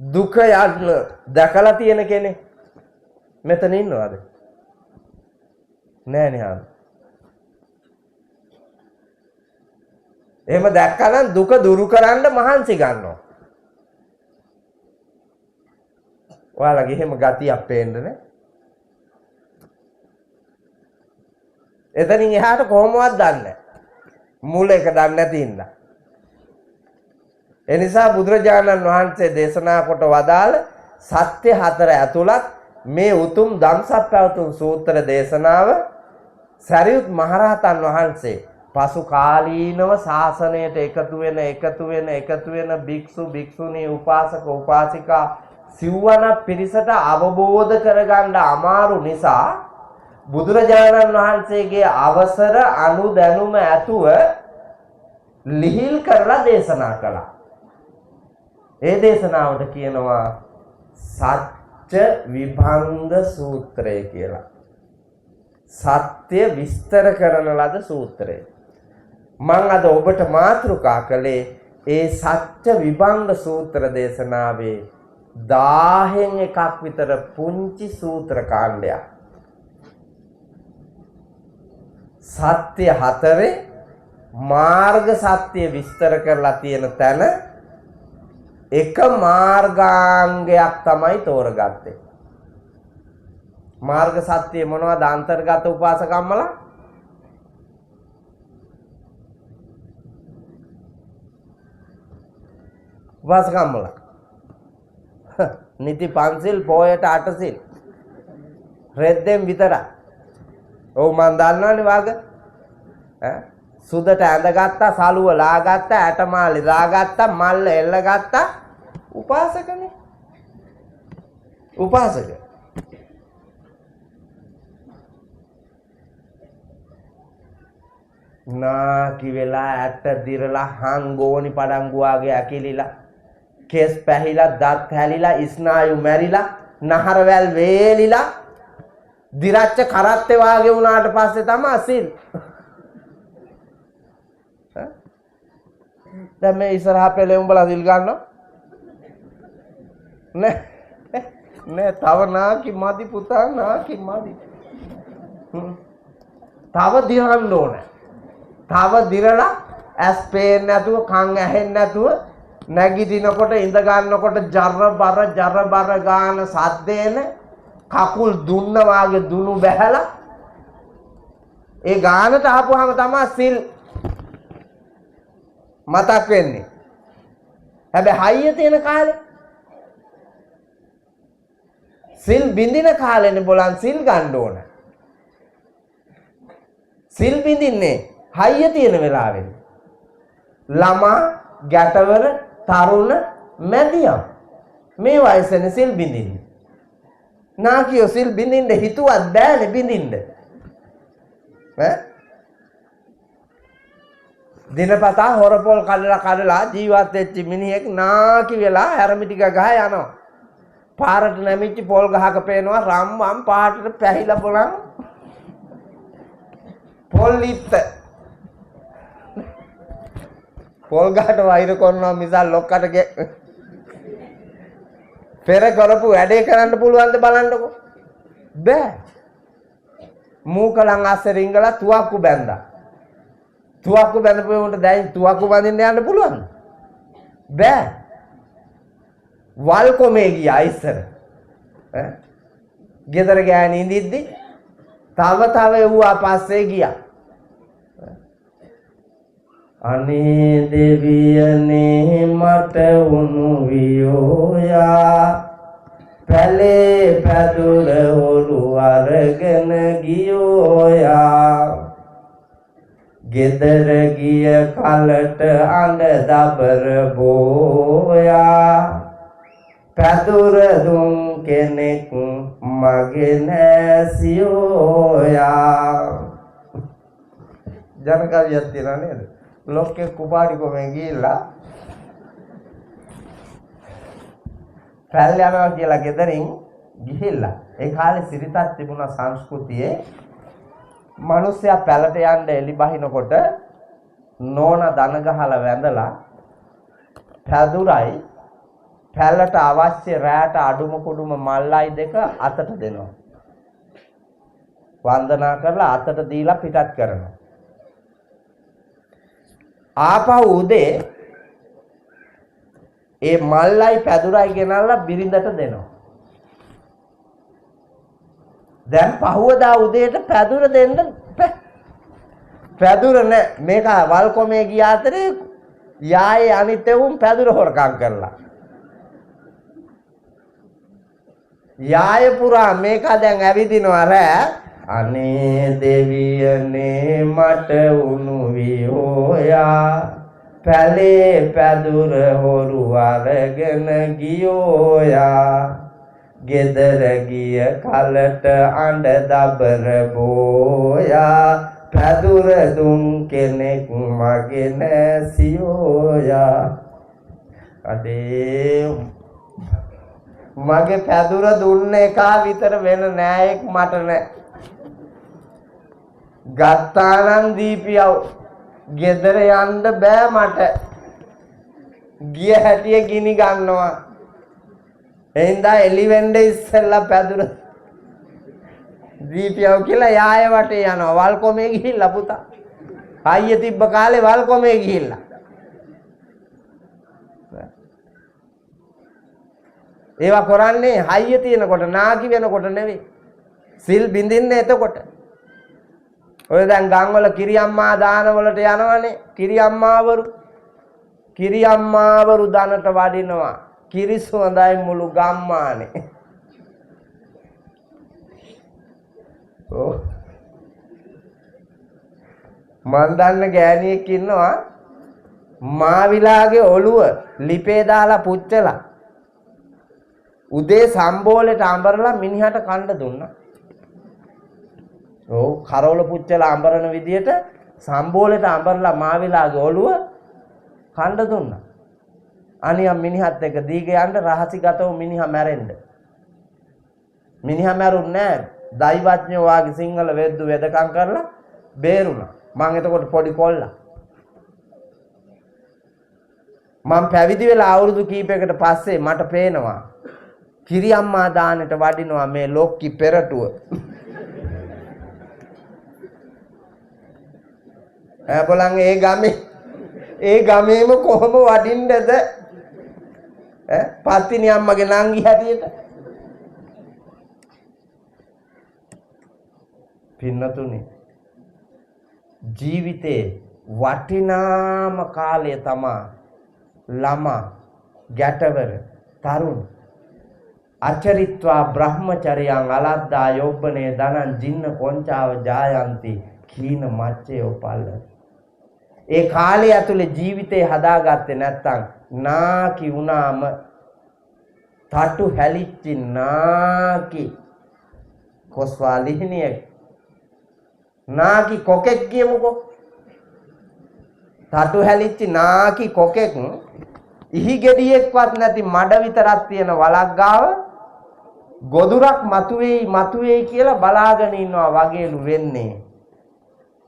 Speaker 1: දුක යන්න දැකලා තියෙන කෙනෙක් මෙතන ඉන්නවද? නෑ නේ. එහෙම දැක්කනම් දුක දුරු කරන්න මහන්සි ගන්නවා. ඔයාලගේ එහෙම ගතියක් පේන්න නේ. එතනින් එහාට කොහොමවත් දන්නේ නැහැ. මුල එක දන්නේ නැති හින්දා. ඒ නිසා බුදුරජාණන් වහන්සේ දේශනා කොට වදාළ සත්‍ය හතර ඇතුළත් මේ උතුම් ධම්සප්පවතුන් සූත්‍ර දේශනාව සරියුත් මහරහතන් වහන්සේ පසු කාලීනව ශාසනයට එකතු වෙන එකතු වෙන එකතු වෙන භික්ෂු භික්ෂුණී උපාසක උපාසිකා සිව්වන පිරිසට අවබෝධ කරගන්න අමාරු නිසා බුදුරජාණන් වහන්සේගේ අවසර අනුදැනුම ඇතුව ලිහිල් කරලා දේශනා කළා. ඒ දේශනාවට කියනවා සත්‍ය විභංග සූත්‍රය කියලා. සත්‍ය විස්තර කරන ලද සූත්‍රය. මං අද ඔබට මාතෘකා කළේ ඒ සත්‍ය විභංග සූත්‍ර දේශනාවේ 1000න් එකක් විතර පුංචි සූත්‍ර කාණ්ඩයක්. සත්‍ය හතරේ මාර්ග සත්‍ය විස්තර කරලා තියෙන තැන එක මාර්ගාංගයක් තමයි තෝරගත්තේ. මාර්ග සත්‍ය මොනවද අන්තර්ගත උපාසකම්මලා? උපාසකම්මලා නිති පන්සිල් පොයට අටසිල් රෙද්දෙන් විතරයි. ඔව් මං දන්නවනේ වාග. ඈ සුදට ඇඳගත්තා, සලුව ලාගත්තා, ඇටමාලි දාගත්තා, මල්ල එල්ලගත්තා. උපාසකනේ. උපාසක. නාකි වෙලා ඇට දිරලා හංගෝනි පඩංගුවාගේ ඇකිලිලා, කෙස් පැහිලා, දත් හැලිලා, ස්නායු මැරිලා, නහරවැල් වේලිලා, දිරච්ච කරත්තේ වාගේ වුණාට පස්සේ තමයි සිල්. දැන් මේ ඉස්සරහා පෙළේ උඹලා සිල් ගන්නව නෑ නෑ, තව නාකි මදි පුතා, නාකි මදි. තව දිරන්න ඕන. තව දිරලා ඇස් පේන්නේ නැතුව, කන් ඇහෙන්නේ නැතුව, නැගිටිනකොට ඉඳ ගන්නකොට ජර බර ජර බර ගාන සද්දේන, කකුල් දුන්න වාගේ දුනු බැහැලා ඒ ගානට ආපුවාම තමයි සිල් මතක් වෙන්නේ. හැබැයි හයිය තියෙන කාලේ සිල් බින්දින කාලෙනේ බොලන් සිල් ගන්න ඕන. සිල් බින්දින්නේ හයිය තියෙන වෙලාවෙන්. ළමා, ගැටවර, තරුණ, මැදියම් මේ වයසේනේ සිල් බින්දින්නේ. නාකියෝ සිල් බින්දින්න හිතුවත් බෑනේ බින්දින්න. ඈ දිනපතා හොරපොල් කඩලා කඩලා ජීවත් වෙච්ච මිනිහෙක් නාකි වෙලා හැරමි ටික ගහ යනවා. පාරට නැමිච්ච පොල් ගහක පේනවා රම්වම් පාටට පැහිලා බලන් පොල් ඉත්ත. පොල් ගහට වෛර කරනවා මිසක් ලොක්කට පෙර කරපු වැඩේ කරන්න පුළුවන්ද බලන්නකෝ. බෑ. මූකලන් අස්සේ රිංගලා තුවක්කු බැඳා. තුවක්කු බැඳපු උන්ට දැන් තුවක්කු බඳින්න යන්න පුළුවන්ද? බෑ. වල් කොමේ ගියා ඉස්සර. ඈ ගෙදර ගෑණි ඉඳිද්දි තව තව එව්වා පස්සේ ගියා. අනේ දෙවියනේ මට උණු වියෝයා, පැලේ පැදුර හොරු අරගෙන ගියෝයා, ගෙදර ගිය කලට අඬ දබර බෝයා, පැදුර දුන් කෙනෙක් මගේ නෑ සියෝයා. ජන කවියක් තියෙනවා නේද? ලොක්කේ කුපාඩි කොමෙන් ගිහිල්ලා පැල් යනවා කියලා ගෙදරින් ගිහිල්ලා, ඒ කාලේ සිරිතක් තිබුණා සංස්කෘතියේ, මිනිස්සයා පැලට යන්න එලි බහිනකොට නෝනා දන ගහලා වැඳලා පැදුරයි පැලට අවශ්‍ය රැට අඩුම කුඩුම මල්ලයි දෙක අතට දෙනවා. වන්දනා කරලා අතට දීලා පිටත් කරනවා. ආපහු උදේ ඒ මල්ලයි පැදුරයි ගෙනල්ලා බිරිඳට දෙනවා. දැන් පහුවදා උදේට පැදුර දෙන්න පැදුර නෑ. මේක වල් කොමේ ගිය අතරේ යායේ අනිත් එවුන් පැදුර හොරකම් කරලා. යාය පුරා මේක දැන් ඇවිදිනවා රෑ. අනේ දෙවියනේ මට උණු වියෝයා, පැලේ පැදුර හොරු අරගෙන ගියෝයා, ගෙදර ගිය කලට අඬ දබර බෝයා, පැදුර දුන් කෙනෙක් මගේ නෑ සියෝයා. අඩේ මගේ පැදුර දුන්න එකා විතර වෙන නෑයෙක් මට නෑ. ගත්තා නම් දීපියව, ගෙදර යන්න බෑ මට, ගිය හැටිය ගිනි ගන්නවා. එහෙනම් එලි වෙන්න ඉස්සෙල්ලා පැදුර දීපියව කියලා යාය වටේ යනවා. වල් කොමේ ගිහිල්ලා පුතා. අයිය තිබ්බ කාලේ වල් කොමේ ගිහිල්ලා. ඒවා කරන්නේ හයිය තියෙනකොට, නාකි වෙනකොට නෙවෙයි. සිල් බින්දින්නේ එතකොට. ඔය දැන් ගම්වල කිරියම්මා දාන වලට යනවනේ. කිරියම්මාවරු කිරියම්මාවරු දනට වඩිනවා. කිරි සුවඳයි මුළු ගම්මානේ. ඔව් මං දන්න ගෑණියෙක් ඉන්නවා, මාවිලාගේ ඔළුව ලිපේ දාලා පුච්චලා උදේ සම්බෝලෙට අඹරලා මිනිහට කන්න දුන්නා. ඔව් කරවල පුච්චලා අඹරන විදියට සම්බෝලෙට අඹරලා මාවිලාගේ ඔළුව කන්න දුන්නා. අනියම් මිනිහත් එක්ක දීග යන්න රහසිගතව මිනිහා මැරෙන්න. මිනිහා මැරුන්නේ නෑ. දෛවඥයෝ වාගේ සිංහල වෙද්දු වෙදකම් කරලා බේරුණා. මං එතකොට පොඩි කොල්ලා. මං පැවිදි වෙලා අවුරුදු කීපයකට පස්සේ මට පේනවා කිරියම්මා දානෙට වඩිනවා මේ ලොක්කි පෙරටුව. ඈ බලන් ඒ ගමේ ඒ ගමේම කොහොම වඩින්නද? ඈ පත්තිනි අම්මගේ නංගි හැටියට. පින්නතුනි, ජීවිතේ වටිනාම කාලය තමා ළමා, ගැටවර, තරුණ. අචරිත්වා බ්‍රහ්මචරියං අලද්දා යොබ්බනේ ධනං ජින්න කොංචාව ජායන්ති කීන මච්චේ උපල්ල. ඒ කාලය ඇතුලේ ජීවිතේ හදාගත්තේ නැත්තම් නාකි වුණාම තටු හැලිච්චි නාකි කොස්වා ලිහිණියෙක්, නාකි කොකෙක් කියමුකෝ. තටු හැලිච්චි නාකි කොකෙක් ඉහි ගෙඩියෙක්වත් නැති මඩ විතරක් තියෙන වලක් ගාව ගොදුරක් මතුවේයි මතුවේයි කියලා බලාගෙන ඉන්නවා වගේලු වෙන්නේ.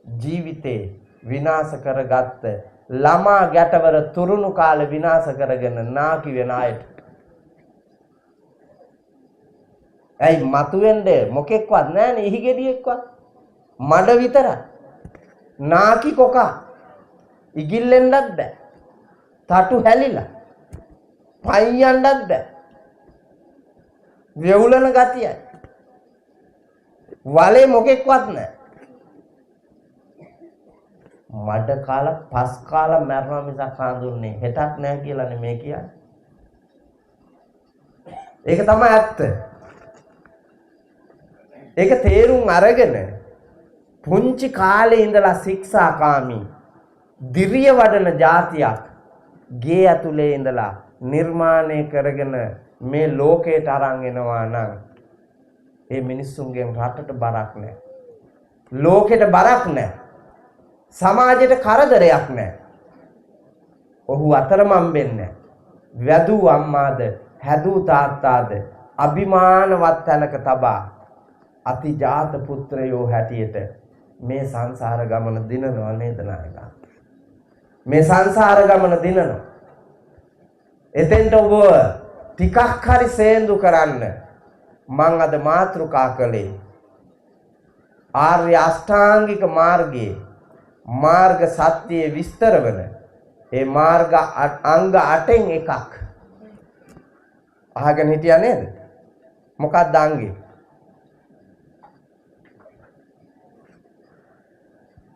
Speaker 1: ජීවිතේ විනාශ කරගත්ත ළමා ගැටවර තුරුණු කාලේ විනාශ කරගෙන නාකි වෙන අයට. ඇයි මතුවෙන්නේ මොකෙක්වත් නැහැනේ, ඉහි ගෙඩියෙක්වත්, මඩ විතරක්. නාකි කොකා ඉගිල්ලෙන්නත් බෑ, තටු හැලිලා පයින් යන්නත් බෑ, වෙවුලන ගතියයි, වලේ මොකෙක්වත් නැහැ. මඩ කාලා පස් කාලා මැරෙනවා මිසක් හඳුන්නේ හෙටක් නැහැ කියලානේ මේ කියන්නේ. ඒක තමයි ඇත්ත. ඒක තේරුම් අරගෙන පුංචි කාලේ ඉඳලා ශික්ෂාකාමී දිරිය වඩන ජාතියක් ගේ ඇතුලේ ඉඳලා නිර්මාණය කරගෙන මේ ලෝකයට අරන් එනවා නම් ඒ මිනිස්සුන්ගෙන් රටට බරක් නැහැ, ලෝකෙට බරක් නැහැ, සමාජයට කරදරයක් නැහැ. ඔහු අතරමං වෙන්නේ නැහැ. වැදූ අම්මාද හැදූ තාත්තාද අභිමානවත් තැනක තබා අතිජාත පුත්‍රයෝ හැටියට මේ සංසාර ගමන දිනනවා නේද නායකා? මේ සංසාර ගමන දිනනවා. එතෙන්ට ඔබ ටිකක් හරි සේන්දු කරන්න මං අද මාතෘකා කළේ ආර්ය අෂ්ටාංගික මාර්ගයේ මාර්ග සත්‍යයේ විස්තර වන ඒ මාර්ග අංග 8න් එකක් අහගෙන හිටියා නේද? මොකක්ද අංගේ?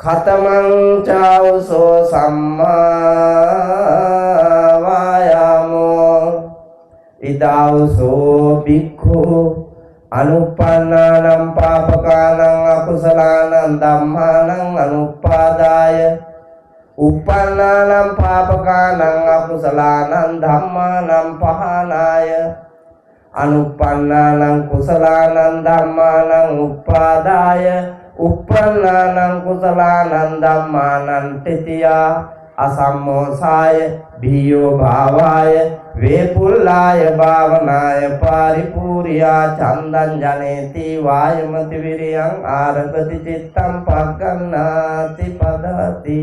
Speaker 1: කතමං චාවසෝ සම්මා වායාමෝ ඉදාවසෝ බික්ඛු අනුප්පන්නානම් පාපකානං අකුසලානං ධම්මානං අනුප්පාදාය උප්පන්නානම් පාපකානං අකුසලානං ධම්මානං පහනාය අනුප්පන්නානම් කුසලානං ධම්මානං උප්පාදාය උප්පන්නානම් කුසලානං ධම්මානං තිතියා අසම්මෝසාය බියෝ භාවාය වේපුල්ලාය භාවනාය පාරිපූර්යා චන්දං ජනේති වායමති විරියං ආරභති චිත්තං පග්ගණ්ණාති පදති.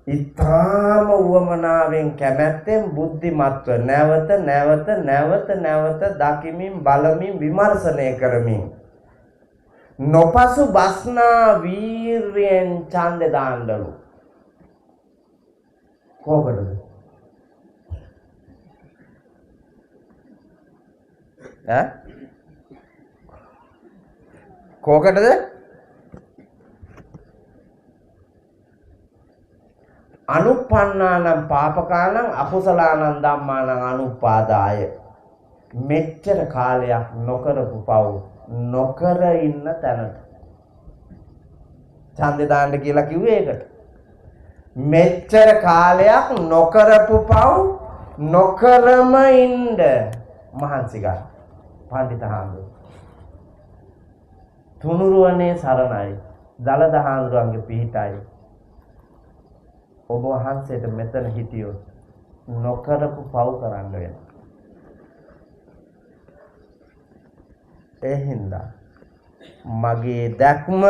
Speaker 1: ඉතාම උවමනාවෙන් කැමැත්තෙන් බුද්ධිමත්ව නැවත නැවත නැවත නැවත දකිමින් බලමින් විමර්ශනය කරමින් නොපසු බස්නා වීර්යයෙන් ඡන්දෙ දාන්නලු. කොහොමද? ඈ කොහොමද? අනුප්පන්නානම් පාපකානම් අකුසලානම් ධම්මානම් අනුපාදාය. මෙච්චර කාලයක් නොකරපු පව් නොකර ඉන්න තැනට ඡන්දේ දාන්න කියලා කිව්වේ ඒකට. මෙච්චර කාලයක් නොකරපු පව් නොකරම ඉන්න මහන්සි ගන්න පණ්ඩිත හාමුදුරුවෝ. තුනුරුවනේ සරණයි, දලද හාමුදුරුවන්ගේ පිහිටයි. ඔබ වහන්සේට මෙතන හිටියොත් නොකරපු පව් කරන්න වෙනවා. ඒ හින්දා මගේ දැක්ම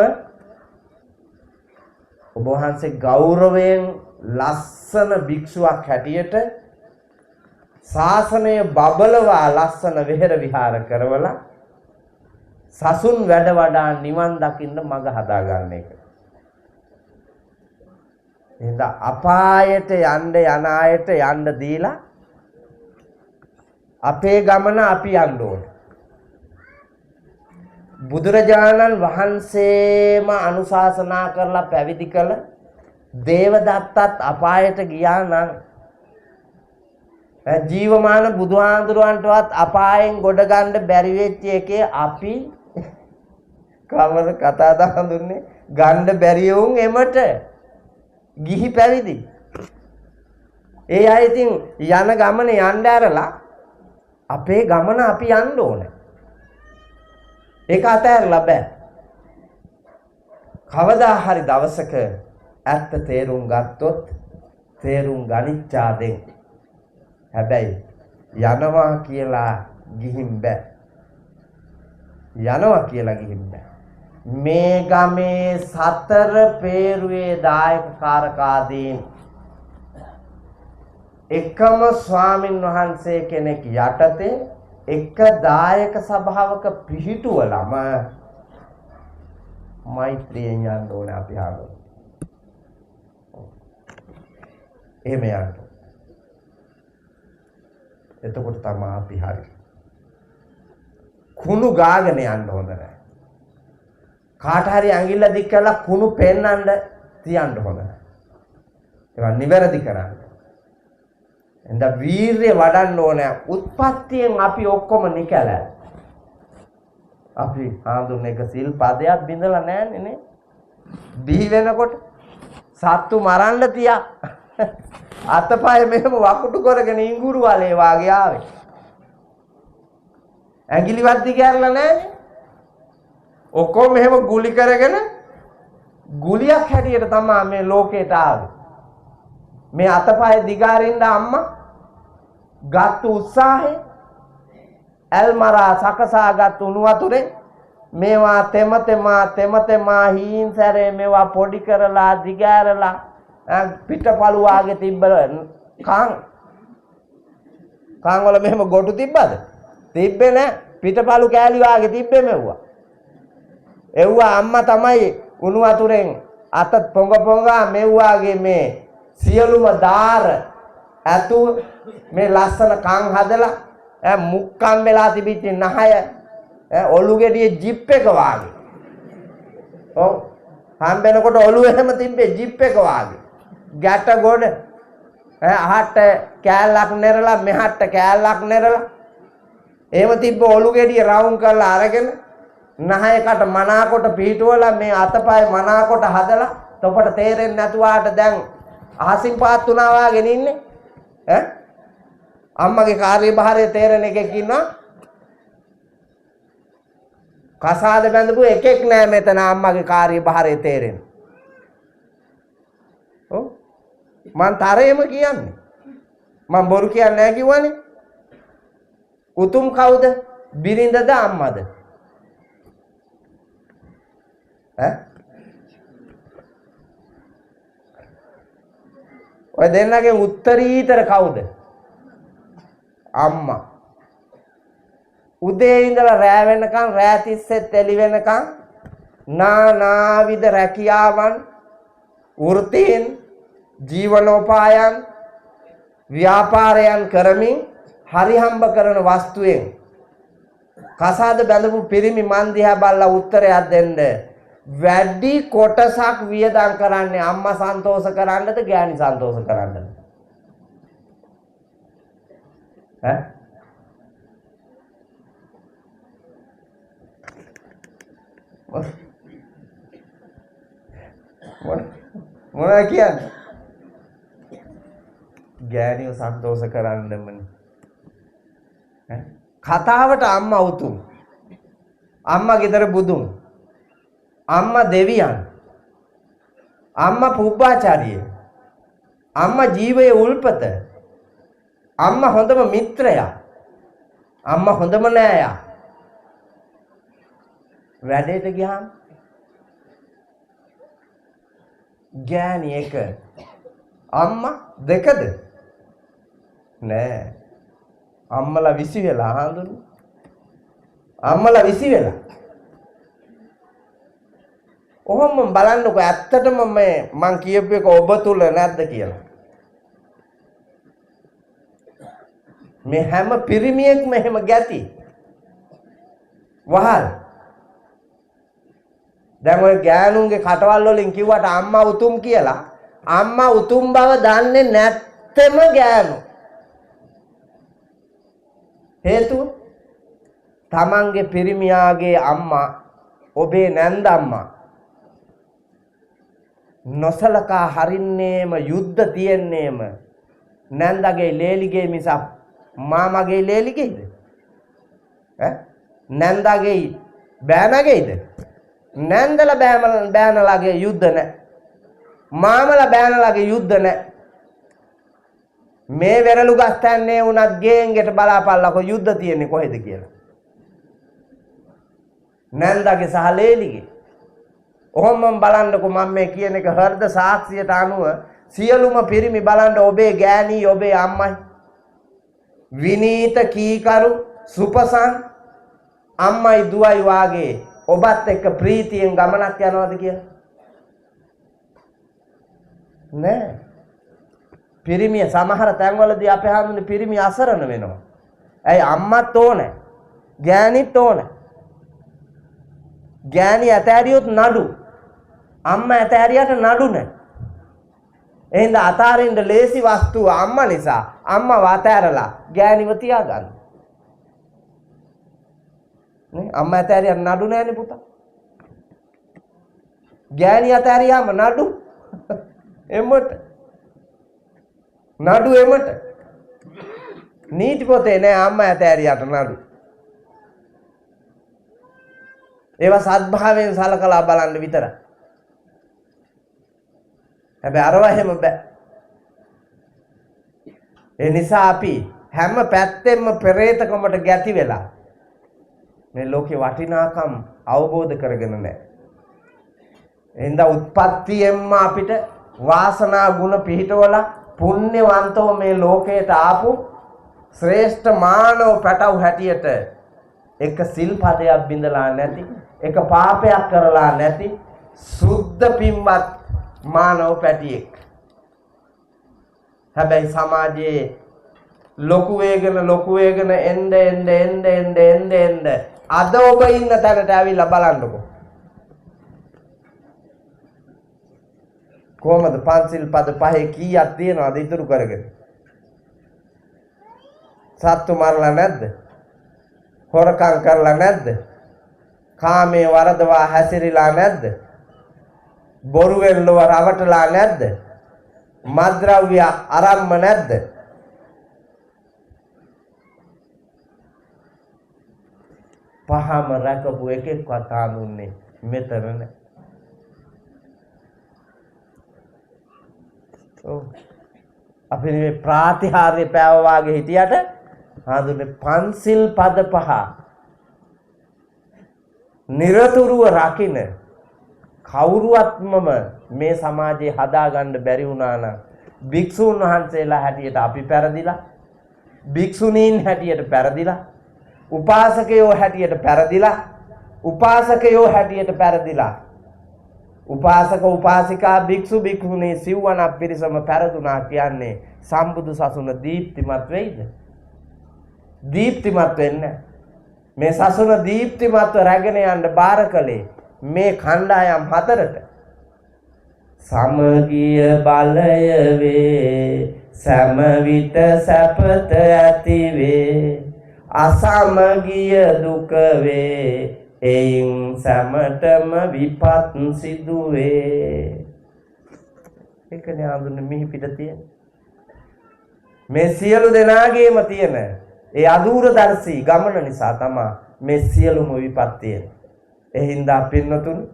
Speaker 1: ඔබ වහන්සේ ගෞරවයෙන් ලස්සන භික්ෂුවක් හැටියට ශාසනය බබලවා ලස්සන වෙහෙර විහාර කරවලා සසුන් වැඩ වඩා නිවන් දකින්න මඟ හදාගන්න එක. එහෙනම් අපායට යන්න යන අයට යන්න දීලා අපේ ගමන අපි යන්න ඕනේ. බුදුරජාණන් වහන්සේම අනුශාසනා කරලා පැවිදි කළ දේවදත්තත් අපායට ගියා නම් ජීවමාන බුදුහාඳුරන්ටවත් අපායෙන් ගොඩ ගන්න බැරි වෙච්ච එකේ අපි කවර කතාද හඳුන්නේ? ගන්න බැරි වුන් එමට ගිහි පැවිදි. ඒ අය ඉතින් යන ගමන යන්න ඇරලා අපේ ගමන අපි යන්න ඕනේ. ඒක අතෑරලා බෑ. කවදා හරි දවසක ඇත්ත තේරුම් ගත්තොත් තේරුම් ගනිච්චාදෙන්. හැබැයි යනවා කියලා ගිහින් බෑ. යනවා කියලා ගිහින් බෑ. මේ ගමේ සතර පේරුවේ දායක කාරකාදීන් එකම ස්වාමින් වහන්සේ කෙනෙක් යටතේ එක දායක සභාවක පිහිටුවලම මෛත්‍රියෙන් යන්න ඕනේ අපි ආගම. එහෙම යන්න. එතකොට තමයි අපි හරි. කුණු ගාගෙන යන්න හොඳ නෑ. කාට හරි ඇඟිල්ල දික් කරලා කුණු පෙන්නන්න තියන්න හොඳ නෑ. ඒවා නිවැරදි කරන්න. එහෙනම් වීරිය වඩන්න ඕනේ. උත්පත්තියෙන් අපි ඔක්කොම නිකලයි. අපි හාඳුන එක සිල් පදයක් බිඳලා නෑනේ නේ. බිහි වෙනකොට සත්තු මරන්න තියා අතපය මෙහෙම වකුටු කරගෙන ඉඟුරු වලේ වාගේ ආවේ. ඇඟිලිවත් දිගහැරලා නෑනේ. ඔක්කොම මෙහෙම ගුලි කරගෙන ගුලියක් හැටියට තමයි මේ ලෝකයට ආවේ. මේ අතපය දිගාරින්න අම්මා ගත්ත උත්සාහය, ඇල්මරා සකසාගත් උණු වතුරෙන් මේවා තෙම තෙමා තෙම තෙමා හීන් සැරේ මේවා පොඩි කරලා දිගෑරලා පිටපළු වාගේ තිබ්බ කන් කන් වල මෙහෙම ගොටු තිබ්බද? තිබ්බේ නෑ. පිටපළු කෑලි වාගේ තිබ්බේ මෙව්වා. එව්වා අම්මා තමයි උණු වතුරෙන් අත පොඟ පොඟා මෙව්වාගේ මේ සියලුම දාර ඇතු මේ ලස්සන කන් හදලා මුක්කම් වෙලා තිබිච්ච නහය ඔලු ගෙඩියේ ජිප් එක වාගේ. ඔව් හම්බෙනකොට ඔලුව එහෙම තිබ්බේ ජිප් එක වාගේ. ගැට ගොඩ අහට කෑල්ලක් නෙරලා මෙහාට කෑල්ලක් නෙරලා එහෙම තිබ්බ ඔලු ගෙඩිය රවුම් කරලා අරගෙන නහයකට මනාකොට පිහිටුවලා මේ අතපය මනාකොට හදලා තොපට තේරෙන්නේ නැතුවාට දැන් අහසින් පාත් වුණා වාගෙන ඉන්නේ. ඈ අම්මගේ කාර්යභාරය තේරෙන එකෙක් ඉන්නවා. කසාද බැඳපු එකෙක් නෑ මෙතන අම්මගේ කාර්යභාරය තේරෙන. ඔව් මං තරේම කියන්නේ. මං බොරු කියන්නේ නෑ කිව්වනේ. උතුම් කවුද? බිරිඳද අම්මද? ඈ ඔය දෙන්නගෙන් උත්තරීතර කවුද? අම්මා. උදේ ඉඳලා රෑ වෙනකන් රෑ තිස්සෙත් එළි වෙනකන් නානාවිද රැකියාවන්, වෘත්තීන්, ජීවනෝපායන්, ව්‍යාපාරයන් කරමින් හරි හම්බ කරන වස්තුවෙන් කසාද බැඳපු පිරිමි මන් දිහා බලලා උත්තරයක් දෙන්න. වැඩි කොටසක් වියදම් කරන්නේ අම්මා සන්තෝෂ කරන්නද ගෑණි සන්තෝෂ කරන්නද? ඈ මොනවා කියන්නේ? ගෑණිව සන්තෝෂ කරන්නමනේ. ඈ කතාවට අම්මා උතුම්. අම්මා ගෙදර බුදුන්. අම්මා දෙවියන්. අම්මා පුබ්බාචාරිය. අම්මා ජීවයේ උල්පත. අම්මා හොඳම මිත්‍රයා. අම්මා හොඳම නෑයා. වැඩේට ගියාම ගෑණි එක අම්මා දෙකද? නෑ. අම්මලා විසි වෙලා හඳුනු. අම්මලා විසි වෙලා. ඔහොම බලන්නකෝ ඇත්තටම මේ මං කියපු එක ඔබ තුල නැද්ද කියලා. මේ හැම පිරිමියෙක්ම එහෙම ගැති. වහල්. දැන් ඔය ගෑනුන්ගේ කටවල් වලින් කිව්වට අම්මා උතුම් කියලා අම්මා උතුම් බව දන්නේ නැත්තෙම ගෑනු. හේතුව තමන්ගේ පිරිමියාගේ අම්මා ඔබේ නැන්දම්මා නොසලකා හරින්නේම යුද්ධ තියෙන්නේම නැන්දගේ ලේලිගේ මිසක් මාමගේ ලේලිගේද? ඈ නැන්දගේ බෑනගේද? නැන්දලා බෑනලාගේ යුද්ධ නැහැ. මාමලා බෑනලාගේ යුද්ධ නැහැ. මේ වෙරළු ගස් තැන්නේ වුණත් ගේන්ගෙට බලාපල්ලකෝ යුද්ධ තියෙන්නේ කොහෙද කියලා. නැන්දගේ සහ ලේලිගේ. ඔහොම මම බලන්නකෝ මම මේ කියන එක හෘද සාක්ෂියට අනුව සියලුම පිරිමි බලන්න ඔබේ ගෑණී ඔබේ අම්මයි විනීත කීකරු සුපසන් අම්මයි දුවයි වාගේ ඔබත් එක්ක ප්‍රීතියෙන් ගමනක් යනවාද කියලා? නෑ. පිරිමිය සමහර තැන්වලදී අපේ හැමෝම පිරිමි අසරණ වෙනවා. ඇයි අම්මත් ඕනේ, ගෑණිත් ඕනේ. ගෑණි ඇතෑරියොත් නඩු, අම්මා ඇතෑරියට නඩු නෑ. එහෙනම් අතාරින්න ලේසි වස්තුව අම්මා නිසා අම්මව අතෑරලා ගෑණිව තියාගන්න. නේ අම්මා ඇතෑරියට නඩු නෑනේ පුතා. ගෑණි අතෑරියාම නඩු එමට. නඩු එමට. නීති පොතේ නෑ අම්මා ඇතෑරියට නඩු. ඒවා සත්භාවයෙන් සලකලා බලන්න විතරයි. හැබැයි අරවා එහෙම බෑ. ඒ නිසා අපි හැම පැත්තෙම පෙරේතකමට ගැති වෙලා මේ ලෝකේ වටිනාකම් අවබෝධ කරගෙන නැහැ. එහෙනම් උත්පත්තියෙන්ම අපිට වාසනා ගුණ පිහිටවලා පුණ්‍යවන්තව මේ ලෝකයට ආපු ශ්‍රේෂ්ඨ මානව පැටව් හැටියට එක සිල්පදයක් බිඳලා නැති, එක පාපයක් කරලා නැති සුද්ධ පින්වත් මානව පැටියෙක්. හැබැයි සමාජයේ ලොකු වේගන ලොකු වේගන එන්න එන්න එන්න එන්න එන්න එන්න අද ඔබ ඉන්න තැනට ඇවිල්ලා බලන්නකෝ. කොහමද පන්සිල් පද පහේ කීයක් තියනවද ඉතුරු කරගෙන? සත්තු මරලා නැද්ද? හොරකම් කරලා නැද්ද? කාමයේ වරදවා හැසිරීලා නැද්ද? බොරුවෙන් ලොව රවටලා නැද්ද? මත්ද්‍රව්‍ය අරම්ම නැද්ද? පහම රැකපු එකෙක්වත් ආනුන්නේ මෙතන නෑ. ඔව් අපි මේ ප්‍රාතිහාර්ය පෑව වාගේ හිටියට ආදුනේ පන්සිල් පද පහ නිරතුරුව රකින්න කවුරුවත්මම මේ සමාජේ හදාගන්න බැරි වුණා නම් භික්ෂූන් වහන්සේලා හැටියට අපි පෙරදිලා, භික්ෂුණීන් හැටියට පෙරදිලා, උපාසකයෝ හැටියට පෙරදිලා, උපාසකයෝ හැටියට පෙරදිලා, උපාසක උපාසිකා භික්ෂු භික්ෂුණී සිව්වනක් පිරිසම පෙරදුනා කියන්නේ සම්බුදු සසුන දීප්තිමත් වෙයිද? දීප්තිමත් වෙන්නේ. මේ සසුන දීප්තිමත්ව රැගෙන යන්න බාර කළේ මේ කණ්ඩායම් හතරට. සමගිය බලය වේ, සෑම විට සැපත ඇති වේ, අසමගිය දුක වේ, එයින් සැමටම විපත් සිදු වේ. ඒකනේ ආඳුනේ මිහි පිට තියෙන. මේ සියලු දෙනාගේම තියෙන ඒ අදූරදර්ශී ගමන නිසා තමා මේ සියලුම විපත් තියෙන්නේ. ඒ හින්දා පින්වතුනි,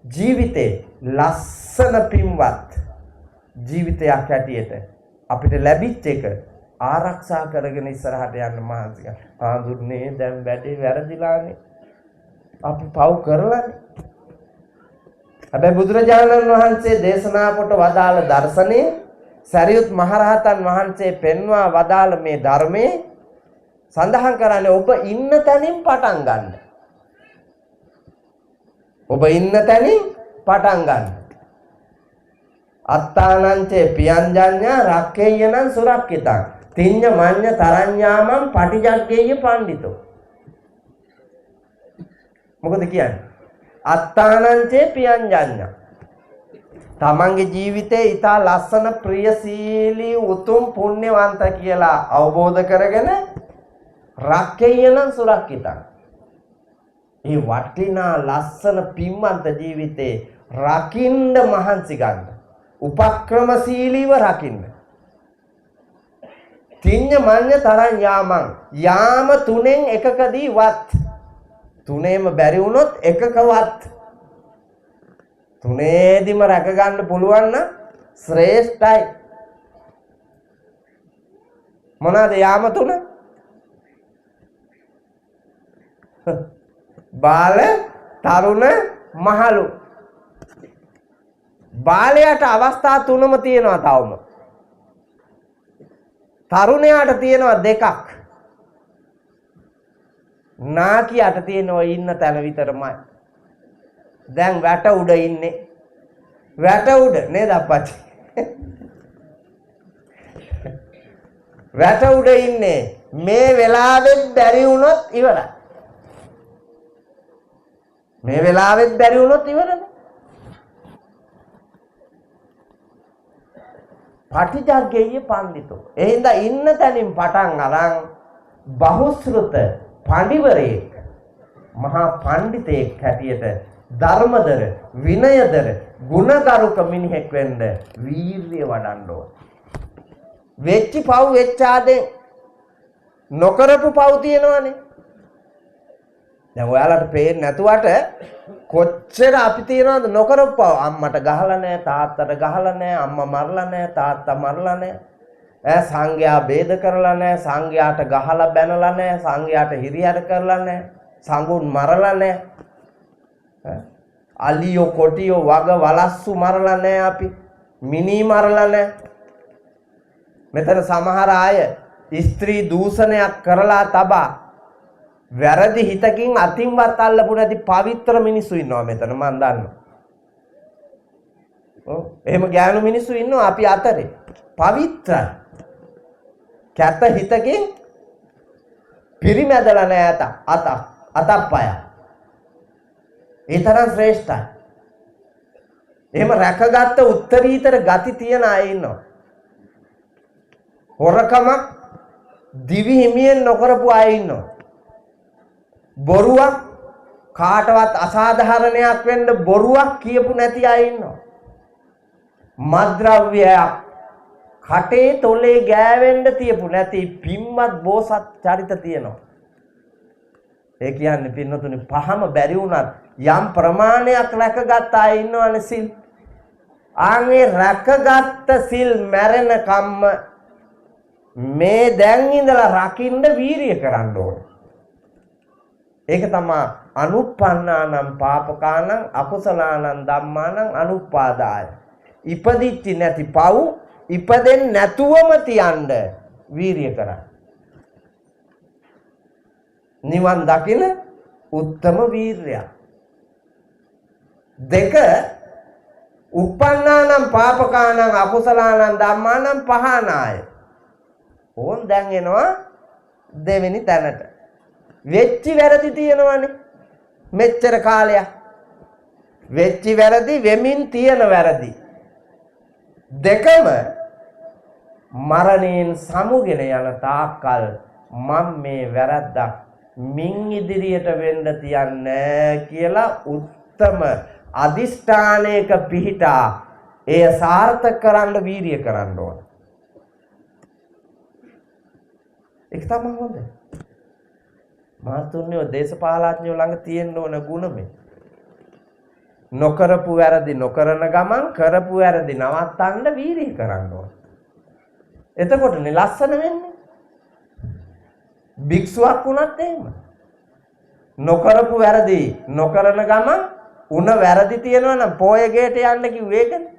Speaker 1: ජීවිතේ ලස්සන පින්වත් ජීවිතයක් හැටියට අපිට ලැබිච්ච එක ආරක්ෂා කරගෙන ඉස්සරහට යන්න මහන්සි ගන්න. ආඳුන්නේ දැන් වැඩේ වැරදිලානේ. අපි පව් කරලානේ. හැබැයි බුදුරජාණන් වහන්සේ දේශනා කොට වදාළ දර්ශනය, සරියුත් මහරහතන් වහන්සේ පෙන්වා වදාළ මේ ධර්මයේ සඳහන් කරන්නේ ඔබ ඉන්න තැනින් පටන් ගන්න. ඔබ ඉන්න තැනින් පටන් ගන්න. අත්තානංචේ පියංජඤ්ඤා රක්ඛේයනං සුරක්ඛිතං තිඤ්ඤ මඤ්ඤ තරඤ්ඤාමං පටිජග්ගේය පණ්ඩිතෝ. මොකද කියන්නේ? අත්තානංචේ පියංජඤ්ඤා. තමන්ගේ ජීවිතේ ඉතා ලස්සන ප්‍රියශීලී උතුම් පුණ්‍යවන්ත කියලා අවබෝධ කරගෙන රක්කෙය නම් සුරක්කිතං. ඒ වටිනා ලස්සන පින්වන්ත ජීවිතේ රකින්න මහන්සි ගන්න. උපක්‍රමශීලීව රකින්න. තිඤ්ඤ මඤ්ඤ තරං යාමං. යාම තුනෙන් එකකදී වත්. තුනේම බැරි වුණොත් එකකවත්. තුනේදිම රැක ගන්න පුළුවන් නම් ශ්‍රේෂ්ඨයි. මොනවාද යාම තුන? බාල, තරුණ, මහලු. බාලයාට අවස්ථා තුනම තියෙනවා තවම. තරුණයාට තියෙනවා දෙකක්. නාකියට තියෙන ඔය ඉන්න තැන විතරමයි. දැන් වැට උඩ ඉන්නේ. වැට උඩ නේද අප්පච්චි? වැට උඩ ඉන්නේ. මේ වෙලාවෙත් බැරි වුණොත් ඉවරයි. මේ වෙලාවෙත් බැරි වුණොත් ඉවරනේ. පටිජග්ගෙය පණ්ඩිතෝ. ඒ හින්දා ඉන්න තැනින් පටන් අරන් බහුශෘත පඬිවරයෙක්, මහා පණ්ඩිතයෙක් හැටියට ධර්මදර, විනයදර, ගුණගරුක මිනිහෙක් වෙන්න වීරිය වඩන්න ඕන. වෙච්චි පව් වෙච්චාදෙන් නොකරපු පව් තියෙනවනේ. දැන් ඔයාලට පේන්නේ නැතුවට කොච්චර අපි තියනවද නොකරපු පව්. අම්මට ගහලා නැහැ, තාත්තට ගහලා නැහැ, අම්මා මරලා නැහැ, තාත්තා මරලා නැහැ. ඈ සංඝයා ભેද කරලා නැහැ, සංඝයාට ගහලා බැනලා නැහැ, සංඝයාට හිරිහැර කරලා නැහැ, සංගුන් මරලා නැහැ. අලියෝ කොටියෝ වග වලස්සු මරලා නැහැ, අපි මිනී මරලා නැහැ. මෙතන සමහර අය ස්ත්‍රී දූෂණයක් කරලා තබා වැරදි හිතකින් අතින්වත් අල්ලපු නැති පවිත්‍ර මිනිස්සු ඉන්නවා මෙතන, මං දන්නවා. ඔව්, එහෙම ගෑනු මිනිස්සු ඉන්නවා අපි අතරේ. පවිත්‍රයි. කැත හිතකින් පිරිමැදලා නෑ අත අතප්පය. ඒ තරම් ශ්‍රේෂ්ඨයි. එහෙම රැකගත්ත උත්තරීතර ගති තියන අය ඉන්නවා. හොරකමක් දිවි හිමියෙන් නොකරපු අය ඉන්නවා. බොරුවක් කාටවත් අසාධාරණයක් වෙන්න බොරුවක් කියපු නැති අය ඉන්නවා. මත්ද්‍රව්‍යයක් කටේ තොලේ ගෑවෙන්න තියපු නැති පින්වත් බෝසත් චරිත තියෙනවා. ඒ කියන්නේ පින්නතුනි පහම බැරි වුණත් යම් ප්‍රමාණයක් රැකගත් අය ඉන්නවනේ සිල්. ආන් ඒ රැකගත්ත සිල් මැරෙන කම්ම මේ දැන් ඉඳලා රකින්න වීරිය කරන්න ඕනේ. ඒක තමා අනුප්පන්නානම් පාපකානම් අකුසලානම් ධම්මානම් අනුප්පාදාය. ඉපදිච්ච නැති පව් ඉපදෙන්නේ නැතුවම තියන්න වීරිය කරන්න. නිවන් දකින උත්තම වීරියක්. දෙක, උප්පන්නානම් පාපකානම් අකුසලානම් ධම්මානම් පහනාය. ඕන් දැන් එනවා දෙවෙනි තැනට. වෙච්චි වැරදි තියෙනවනේ මෙච්චර කාලයක්. වෙච්චි වැරදි වෙමින් තියෙන වැරදි දෙකම මරණයෙන් සමුගෙන යන තාක්කල් මම මේ වැරද්දක් මින් ඉදිරියට වෙන්න තියන්නේ කියලා උත්තම අදිෂ්ඨානයක පිහිටා එය සාර්ථක කරන්න වීරිය කරන්න ඕන. ඒක තමයි හොඳ. මාතුන්‍යෝ දේශපාලඥයෝ ළඟ තියෙන්න ඕන ගුණ මේ. නොකරපු වැරදි නොකරන ගමන් කරපු වැරදි නවත්තන්න වීරිය කරන්න ඕන. එතකොටනේ ලස්සන වෙන්නේ. භික්ෂුවක් වුණත් එහෙම. නොකරපු වැරදි නොකරන ගමන් උන වැරදි තියෙනවා නම් පෝය ගේට යන්න කිව්වේ ඒකනේ.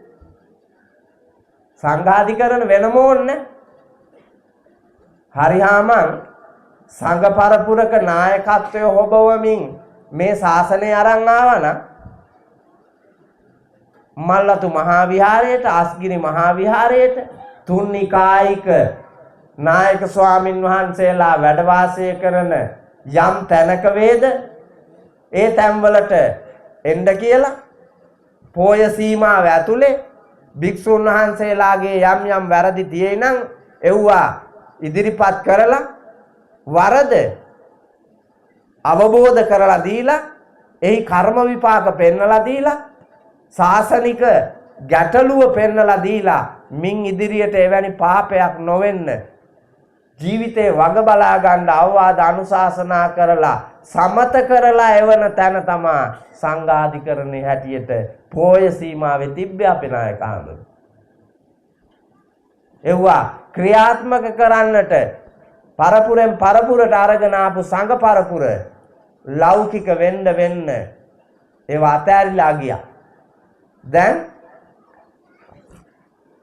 Speaker 1: සංඝාධිකරණ වෙනම ඕනේ. හරිහාමන් සංඝ පරපුරක නායකත්වය හොබවමින් මේ ශාසනය අරන් ආවා නම් මල්ලතු මහා විහාරයට, අස්ගිරි මහා විහාරයට තුන් නිකායික නායක ස්වාමින් වහන්සේලා වැඩ වාසය කරන යම් තැනක වේද ඒ තැන්වලට එන්න කියලා පෝය සීමාව ඇතුලේ භික්ෂුන් වහන්සේලාගේ යම් යම් වැරදි තියෙයි නම් එව්වා ඉදිරිපත් කරලා වරද අවබෝධ කරලා දීලා එහි කර්ම විපාක පෙන්නලා දීලා සාසනික ගැටලුව පෙන්නලා දීලා මින් ඉදිරියට එවැනි පාපයක් නොවෙන්න ජීවිතේ වග බලා ගන්න අවවාද අනුශාසනා කරලා සමත කරලා එවන තැන තමා සංඝාධිකරණේ හැටියට පෝය සීමාවේ තිබ්බේ අපේ නායක හාමුදුරුවෝ. එව්වා ක්‍රියාත්මක කරන්නට පරපුරෙන් පරපුරට අරගෙන ආපු සංඝ පරපුර ලෞකික වෙන්න වෙන්න ඒවා අතෑරිලා ගියා. දැන්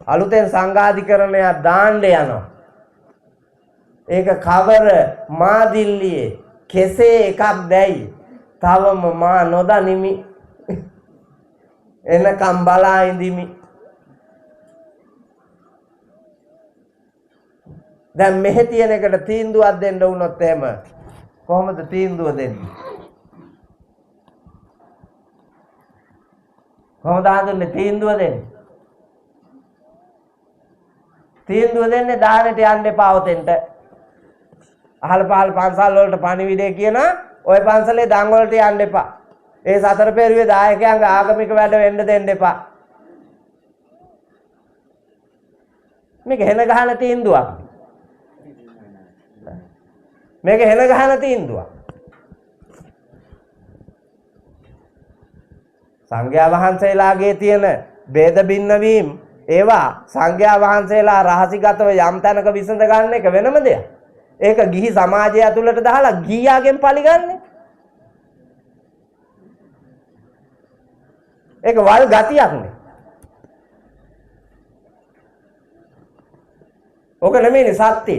Speaker 1: අලුතෙන් සංඝාධිකරණයක් දාන්න යනවා. ඒක කවර මාදිල්ලියේ කෙසේ එකක් දැයි තවම මා නොදනිමි. එනකම් බලා ඉඳිමි. දැන් මෙහෙ තියෙන එකට තීන්දුවක් දෙන්න වුණොත් එහෙම කොහොමද තීන්දුව දෙන්නේ? කොහොමද හඳුන්නේ තීන්දුව දෙන්නේ? තීන්දුව දෙන්නේ දානෙට යන්න එපා ඔතෙන්ට. අහල පහල පන්සල් වලට පණිවිඩය කියන ඔය පන්සලේ දන් වලට යන්න එපා. ඒ සතර පෙරුවේ දායකයන්ගේ ආගමික වැඩ වෙන්න දෙන්න එපා. මේක හෙන ගහන තීන්දුවක්. මේක හෙන ගහන තීන්දුවක්. සංඝයා වහන්සේලාගේ තියෙන ભેද බින්න වීම ඒවා සංඝයා වහන්සේලා රහසිගතව යම් තැනක විසඳ ගන්න එක වෙනම දෙයක්. ඒක ගිහි සමාජය ඇතුළට දාලා ගිහියාගෙන් පලිගන්නේ. ඒක වල් ගතියක් නේ. ඔක නෙමෙයිනේ සත්‍ය.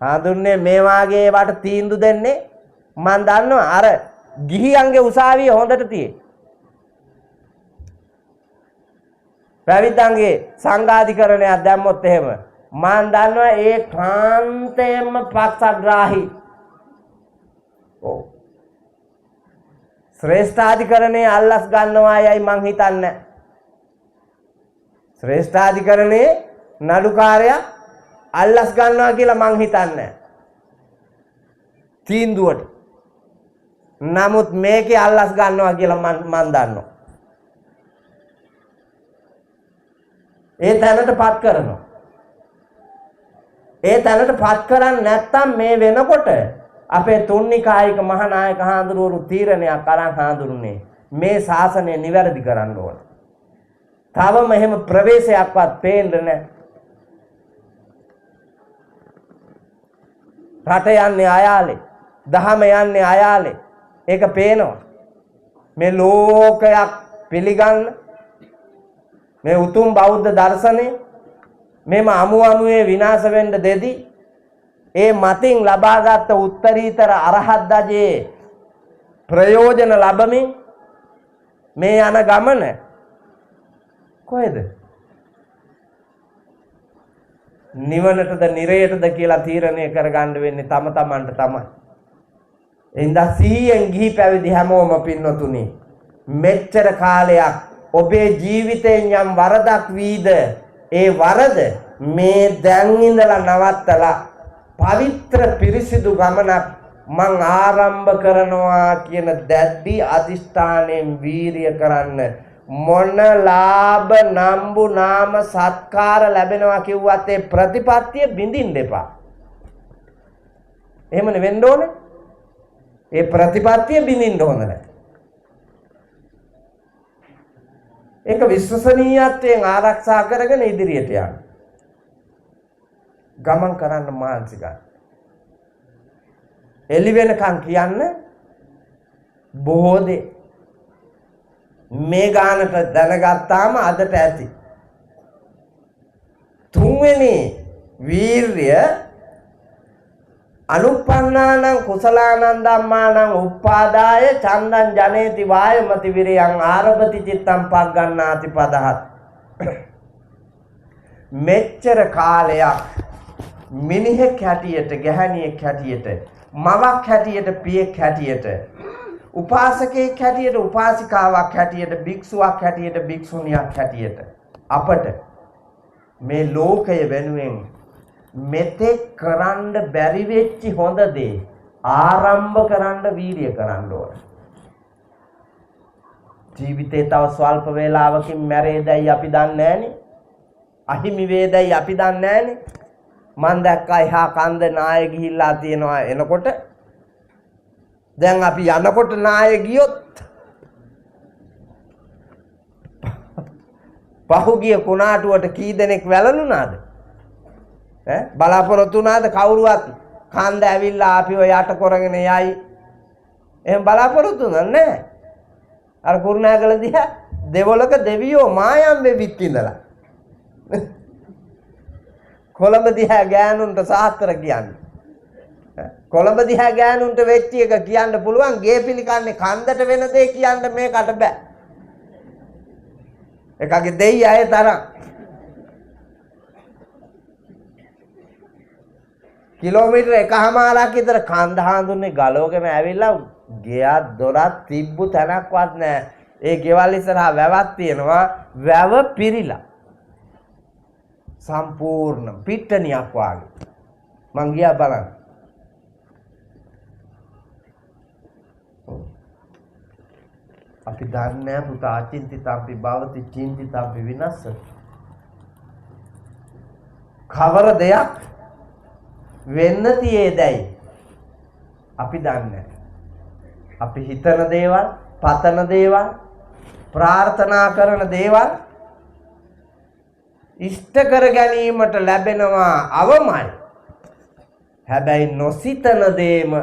Speaker 1: හඳුන්නේ මේ වාගේ ඒවට තීන්දුව දෙන්නේ මං දන්නවා අර ගිහියන්ගේ උසාවිය හොඳට තියෙ. පැවිද්දන්ගේ සංඝාධිකරණයක් දැම්මොත් එහෙම මං දන්නවා ඒ කාන්තයෙන්ම පක්ෂග්‍රාහී. ඔව්. ශ්‍රේෂ්ඨාධිකරණයේ අල්ලස් ගන්නවා යයි මං හිතන්නේ. ශ්‍රේෂ්ඨාධිකරණයේ නඩුකාරයා අල්ලස් ගන්නවා කියලා මං හිතන්නේ තීන්දුවට. නමුත් මේකේ අල්ලස් ගන්නවා කියලා මං දන්නවා. ඒ තැනට පත් කරනවා. ඒ තැනට පත් කරන්නේ නැත්තම් මේ වෙනකොට අපේ තුන්නිකායික මහානායක හාමුදුරුවරු තීරණයක් අරන් හාමුදුරනේ මේ ශාසනය නිවැරදි කරන්න ඕන. තවම එහෙම ප්‍රවේශයක්වත් පේන්න නැහැ. රට යන්නේ අයාලේ, දහම යන්නේ අයාලේ. ඒක පේනවා. මේ ලෝකයක් පිළිගන්න මේ උතුම් බෞද්ධ දර්ශනය මෙම අමු අමුවේ විනාශ වෙන්න දෙදි ඒ මතින් ලබාගත් උත්තරීතර අරහත් දජේ ප්‍රයෝජන ලැබමින් මේ යන ගමන කොහෙද? නිවනටද නිරයටද කියලා තීරණය කරගන්න වෙන්නේ තම තමන්ට තමයි. එහෙනම් සිහියෙන් ගිහි පැවිදි හැමෝම පින්වතුනි, මෙච්චර කාලයක් ඔබේ ජීවිතයෙන් යම් වරදක් වීද ඒ වරද මේ දැන් ඉඳලා නවත්තලා පවිත්‍ර පිරිසිදු ගමනක් මං ආරම්භ කරනවා කියන දැඩි අදිෂ්ඨානයෙන් වීරිය කරන්න. මොන ලාභ නම්බු නාම සත්කාර ලැබෙනවා කිව්වත් ඒ ප්‍රතිපත්තිය බිඳින්න එපා. එහෙමනේ වෙන්න ඕනේ. ඒ ප්‍රතිපත්තිය බිඳින්න හොඳ නැහැ. ඒක විශ්වසනීයත්වයෙන් ආරක්ෂා කරගෙන ඉදිරියට යන්න. ගමන් කරන්න මහන්සි ගන්න. එළි වෙනකන් කියන්න බොහෝ දේ මේ ගානට දැනගත්තාම අදට ඇති. තුන්වෙනි වීර්ය අනුප්පන්නානං කුසලානං ධම්මානං උප්පාදාය චන්දං ජනේති වායමති විරියං ආරභති චිත්තං පග්ගණ්ණාති පදහත්. මෙච්චර කාලයක් මිනිහෙක් හැටියට, ගැහණියෙක් හැටියට, මවක් හැටියට, පියෙක් හැටියට උපාසකයෙක් හැටියට, උපාසිකාවක් හැටියට, භික්ෂුවක් හැටියට, භික්ෂුණියක් හැටියට අපට මේ ලෝකය වෙනුවෙන් මෙතෙක් කරන්න බැරි වෙච්ච හොඳ දේ ආරම්භ කරන්න වීරිය කරන්න ඕන. ජීවිතේ තව ස්වල්ප වේලාවකින් මැරෙයිදයි අපි දන්නේ නෑනේ. අහිමි වේදයි අපි දන්නේ නෑනේ. මං දැක්කා එහා කන්ද නාය ගිහිල්ලා තියෙනවා එනකොට. දැන් අපි යනකොට නාය ගියොත් පහුගිය කුණාටුවට කී දෙනෙක් වැළලුණාද? ඈ බලාපොරොත්තු වුණාද කවුරුවත් කන්ද ඇවිල්ලා අපිව යට කරගෙන යයි? එහෙම බලාපොරොත්තු වුණා නෑ. අර කුරුණෑගල දිහා දෙවොලක දෙවියෝ මායම් වෙවිත් ඉඳලා කොළඹ දිහා ගෑනුන්ට සාස්ත්‍ර කියන්නේ. කොළඹ දිහා ගෑනුන්ට වෙච්ච එක කියන්න පුළුවන්. ගේ පිළිකන්නේ කන්දට වෙන දේ කියන්න මේකට බෑ. එකගේ දෙයි අය තරම්. කිලෝමීටර් 1.5ක් විතර කන්ද හඳුන්නේ ගලවගෙන ඇවිල්ලා ගෙයක් දොරක් තිබ්බු තැනක්වත් නෑ. ඒ ගෙවල් ඉස්සරහා වැවක් තියෙනවා. වැව පිරිලා සම්පූර්ණ පිට්ටනියක් වාගේ. මං ගියා බලන්න. අපි දන්නේ නෑ පුතා, අචින්තිතම්පි භවති චින්තිතම්පි විනස්සති. කවර දෙයක් වෙන්න තියේදයි අපි දන්නේ. අපි හිතන දේවල්, පතන දේවල්, ප්‍රාර්ථනා කරන දේවල් ඉෂ්ට කර ගැනීමට ලැබෙනවා අවමයි. හැබැයි නොසිතන දේම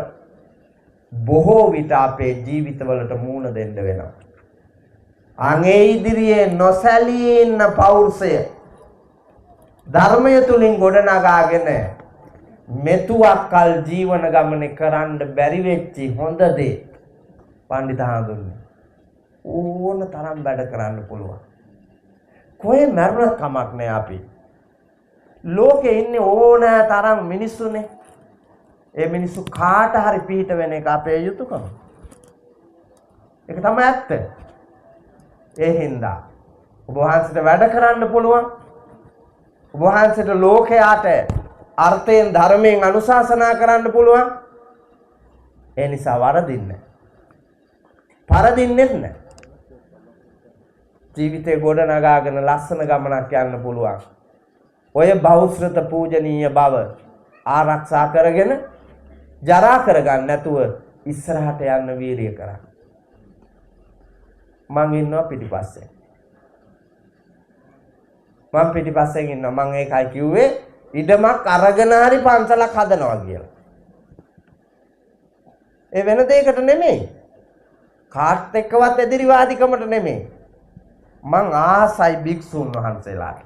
Speaker 1: බොහෝ විට අපේ ජීවිතවලට මූණ දෙන්න වෙනවා. අන් ඒ ඉදිරියේ නොසැලී ඉන්න පෞරුෂය ධර්මය තුලින් ගොඩනගාගෙන මෙතුවක් කල් ජීවන ගමනේ කරන්න බැරි වෙච්චි හොඳ දේ පණ්ඩිත හඳුන්නේ ඕන තරම් වැඩ කරන්න පුළුවන්. කොහේ මැරුණත් කමක් නෑ. අපි ලෝකේ ඉන්නේ ඕනෑ තරම් මිනිස්සුනේ. ඒ මිනිස්සු කාට හරි පිහිට වෙන එක අපේ යුතුයකම. ඒක තමයි ඇත්ත. ඒ හින්දා ඔබ වහන්සේට වැඩ කරන්න පුළුවන්. ඔබ වහන්සේට ලෝකයාට අර්ථයෙන් ධර්මයෙන් අනුශාසනා කරන්න පුළුවන්. ඒ නිසා වරදින්න. පරදින්නෙත් නෑ. ජීවිතේ ගොඩ නගාගෙන ලස්සන ගමනක් යන්න පුළුවන්. ඔය බහුශ්‍රත පූජනීය බව ආරක්ෂා කරගෙන ජරා කරගන්න නැතුව ඉස්සරහට යන්න වීරිය කරන්න. මං ඉන්නවා පිටිපස්සෙන්. මං පිටිපස්සෙන් ඉන්නවා. මං ඒකයි කිව්වේ ඉඩමක් අරගෙන හරි පන්සලක් හදනවා කියලා. ඒ වෙන දෙයකට නෙමෙයි. කාට් එක්කවත් එදිරිවාදිකමට නෙමෙයි. මං ආසයි භික්ෂුන් වහන්සේලාට.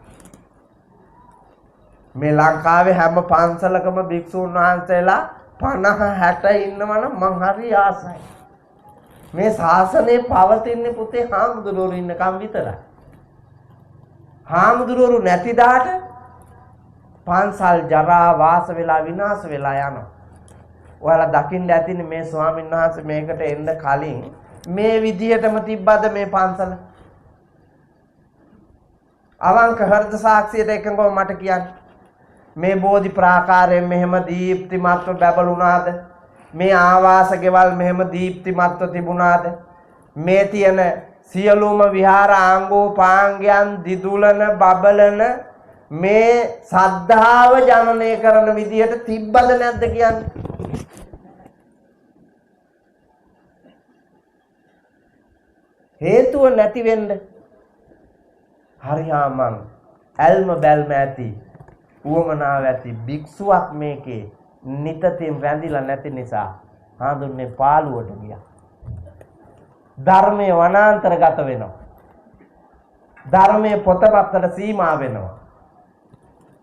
Speaker 1: මේ ලංකාවේ හැම පන්සලකම භික්ෂුන් වහන්සේලා 50 60 ඉන්නවනම් මං හරි ආසයි. මේ ශාසනය පවතින්නේ පුතේ හාමුදුරුවෝ ඉන්නකම් විතරයි. හාමුදුරුවෝ නැති දාට පන්සල් ජරා වාස වෙලා විනාශ වෙලා යනවා. ඔයාලා දකින්න ඇතිනේ මේ ස්වාමීන් වහන්සේ මේකට එන්න කලින් මේ විදිහටම තිබ්බද මේ පන්සල? අවංක හෘද සාක්ෂියට එකඟව මට කියන්න. මේ බෝධි ප්‍රාකාරයෙන් මෙහෙම දීප්තිමත්ව බැබළුණාද? මේ ආවාස ගෙවල් මෙහෙම දීප්තිමත්ව තිබුණාද? මේ තියෙන සියලුම විහාර ආංගෝපාංගයන් දිදුලන බබලන මේ සද්ධාව ජනනය කරන විදිහට තිබ්බද නැද්ද කියන්නේ? හේතුව නැති වෙන්න හරියා මං ඇල්ම බැල්ම ඇති උවමනාව ඇති භික්ෂුවක් මේකේ නිතතින් රැඳිලා නැති නිසා හඳුන්නේ පාළුවට ගියා. ධර්මයේ වනාන්තරගත වෙනවා. ධර්මයේ පොතපතට සීමා වෙනවා.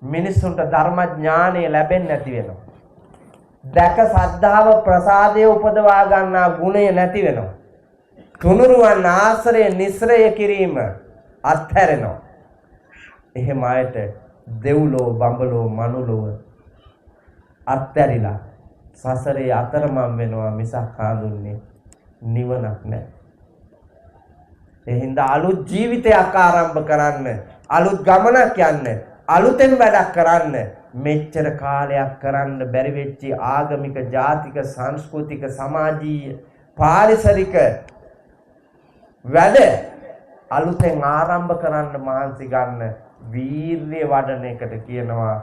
Speaker 1: මිනිස්සුන්ට ධර්ම ඥානය ලැබෙන්නේ නැති වෙනවා. දැක සද්ධාව ප්‍රසාදය උපදවා ගන්නා ගුණය නැති වෙනවා. තුනුරුවන් ආශ්‍රය නිස්රය කිරීම අත්හැරෙනවා. එහෙම අයට දෙව්ලොව බඹලොව මනුලොව අත්හැරිලා සසරේ අතරමං වෙනවා මිසක් හඳුන්නේ නිවනක් නෑ. ඒ හින්දා අලුත් ජීවිතයක් ආරම්භ කරන්න, අලුත් ගමනක් යන්න, අලුතෙන් වැඩක් කරන්න මෙච්චර කාලයක් කරන්න බැරි වෙච්ච ආගමික, ජාතික, සංස්කෘතික, සමාජීය, පාරිසරික වැඩ අලුතෙන් ආරම්භ කරන්න මහන්සි ගන්න වීර්යය වඩන එකට කියනවා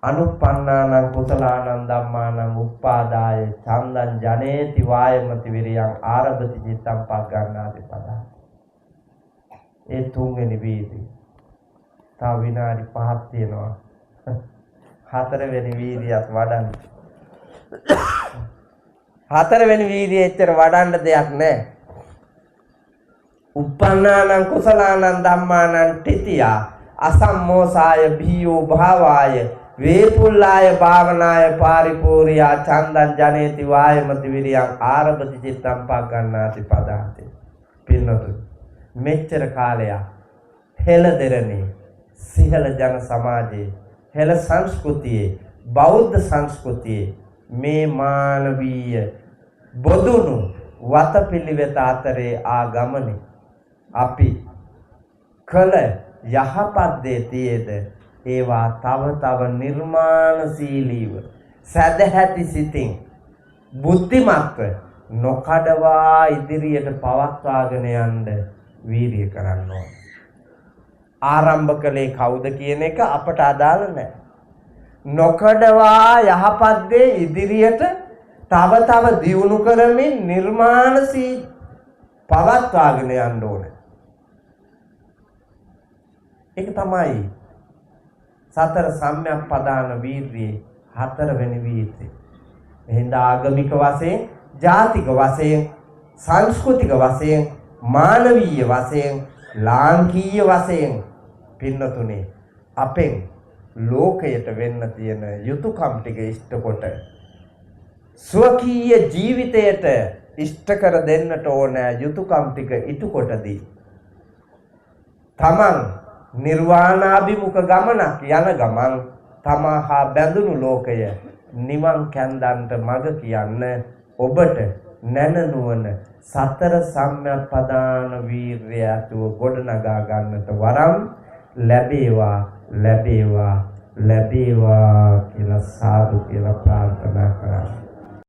Speaker 1: අනුප්පන්නානං කුසලානං ධම්මානං උප්පාදාය ඡන්දං ජනේති වායමති විරියං ආරභති චිත්තං පග්ගණ්ණාති පදා. ඒ තුන්වෙනි වීර්යය. තව විනාඩි 5ක් තියෙනවා. හතරවෙනි වීර්යයත් වඩන්න. හතරවෙනි වීර්යය එච්චර වඩන්න දෙයක් නෑ. උප්පන්නානං කුසලානං ධම්මානං තිතියා අසම්මෝසාය භීයෝ භාවාය වේපුල්ලාය භාවනාය පාරිපූර්යා චන්දං ජනේති වායමති විරියං ආරභති චිත්තං පග්ගණ්ණාති පදාති. පින්නතුනි, මෙච්චර කාලයක් හෙළ දෙරණේ සිහල ජන සමාජයේ, හෙළ සංස්කෘතියේ, බෞද්ධ සංස්කෘතියේ මේ මානවීය බොදුණු වතපිළිවෙත අතරේ ආගමනේ අපි කළ යහපත් දේ තියේද ඒවා තව තව නිර්මාණශීලීව සැදැහැති සිතින් බුද්ධිමත්ව නොකඩවා ඉදිරියට පවත්වාගෙන යන්න වීරිය කරන්න ඕන. ආරම්භ කළේ කවුද කියන එක අපට අදාළ නැහැ. නොකඩවා යහපත් දේ ඉදිරියට තව තව දියුණු කරමින් නිර්මාණශීලී පවත්වාගෙන යන්න ඕනේ. ඒක තමයි සතර සම්‍යක් ප්‍රදාන වීර්යයේ හතරවෙනි වීර්යය. එහෙනම් ආගමික වශයෙන්, ජාතික වශයෙන්, සංස්කෘතික වශයෙන්, මානවීය වශයෙන්, ලාංකීය වශයෙන් පින්නතුනේ අපෙන් ලෝකයට වෙන්න තියෙන යුතුයකම් ටික ඉෂ්ට කොට ස්වකීය ජීවිතයට ඉෂ්ට කර දෙන්නට ඕන යුතුයකම් ටික ඉටු කොටදී තමන් නිර්වාණාභිමුඛ ගමනක් යන ගමන් තමා හා බැඳුණු ලෝකය නිවන් කැන්දන්ට මඟ කියන්න ඔබට නැන නුවණ සතර සම්‍යක් ප්‍රදාන වීර්යය ඇතුව ගොඩනගා ගන්නට වරම් ලැබේවා ලැබේවා ලැබේවා කියලා සාදු කියලා ප්‍රාර්ථනා කරා.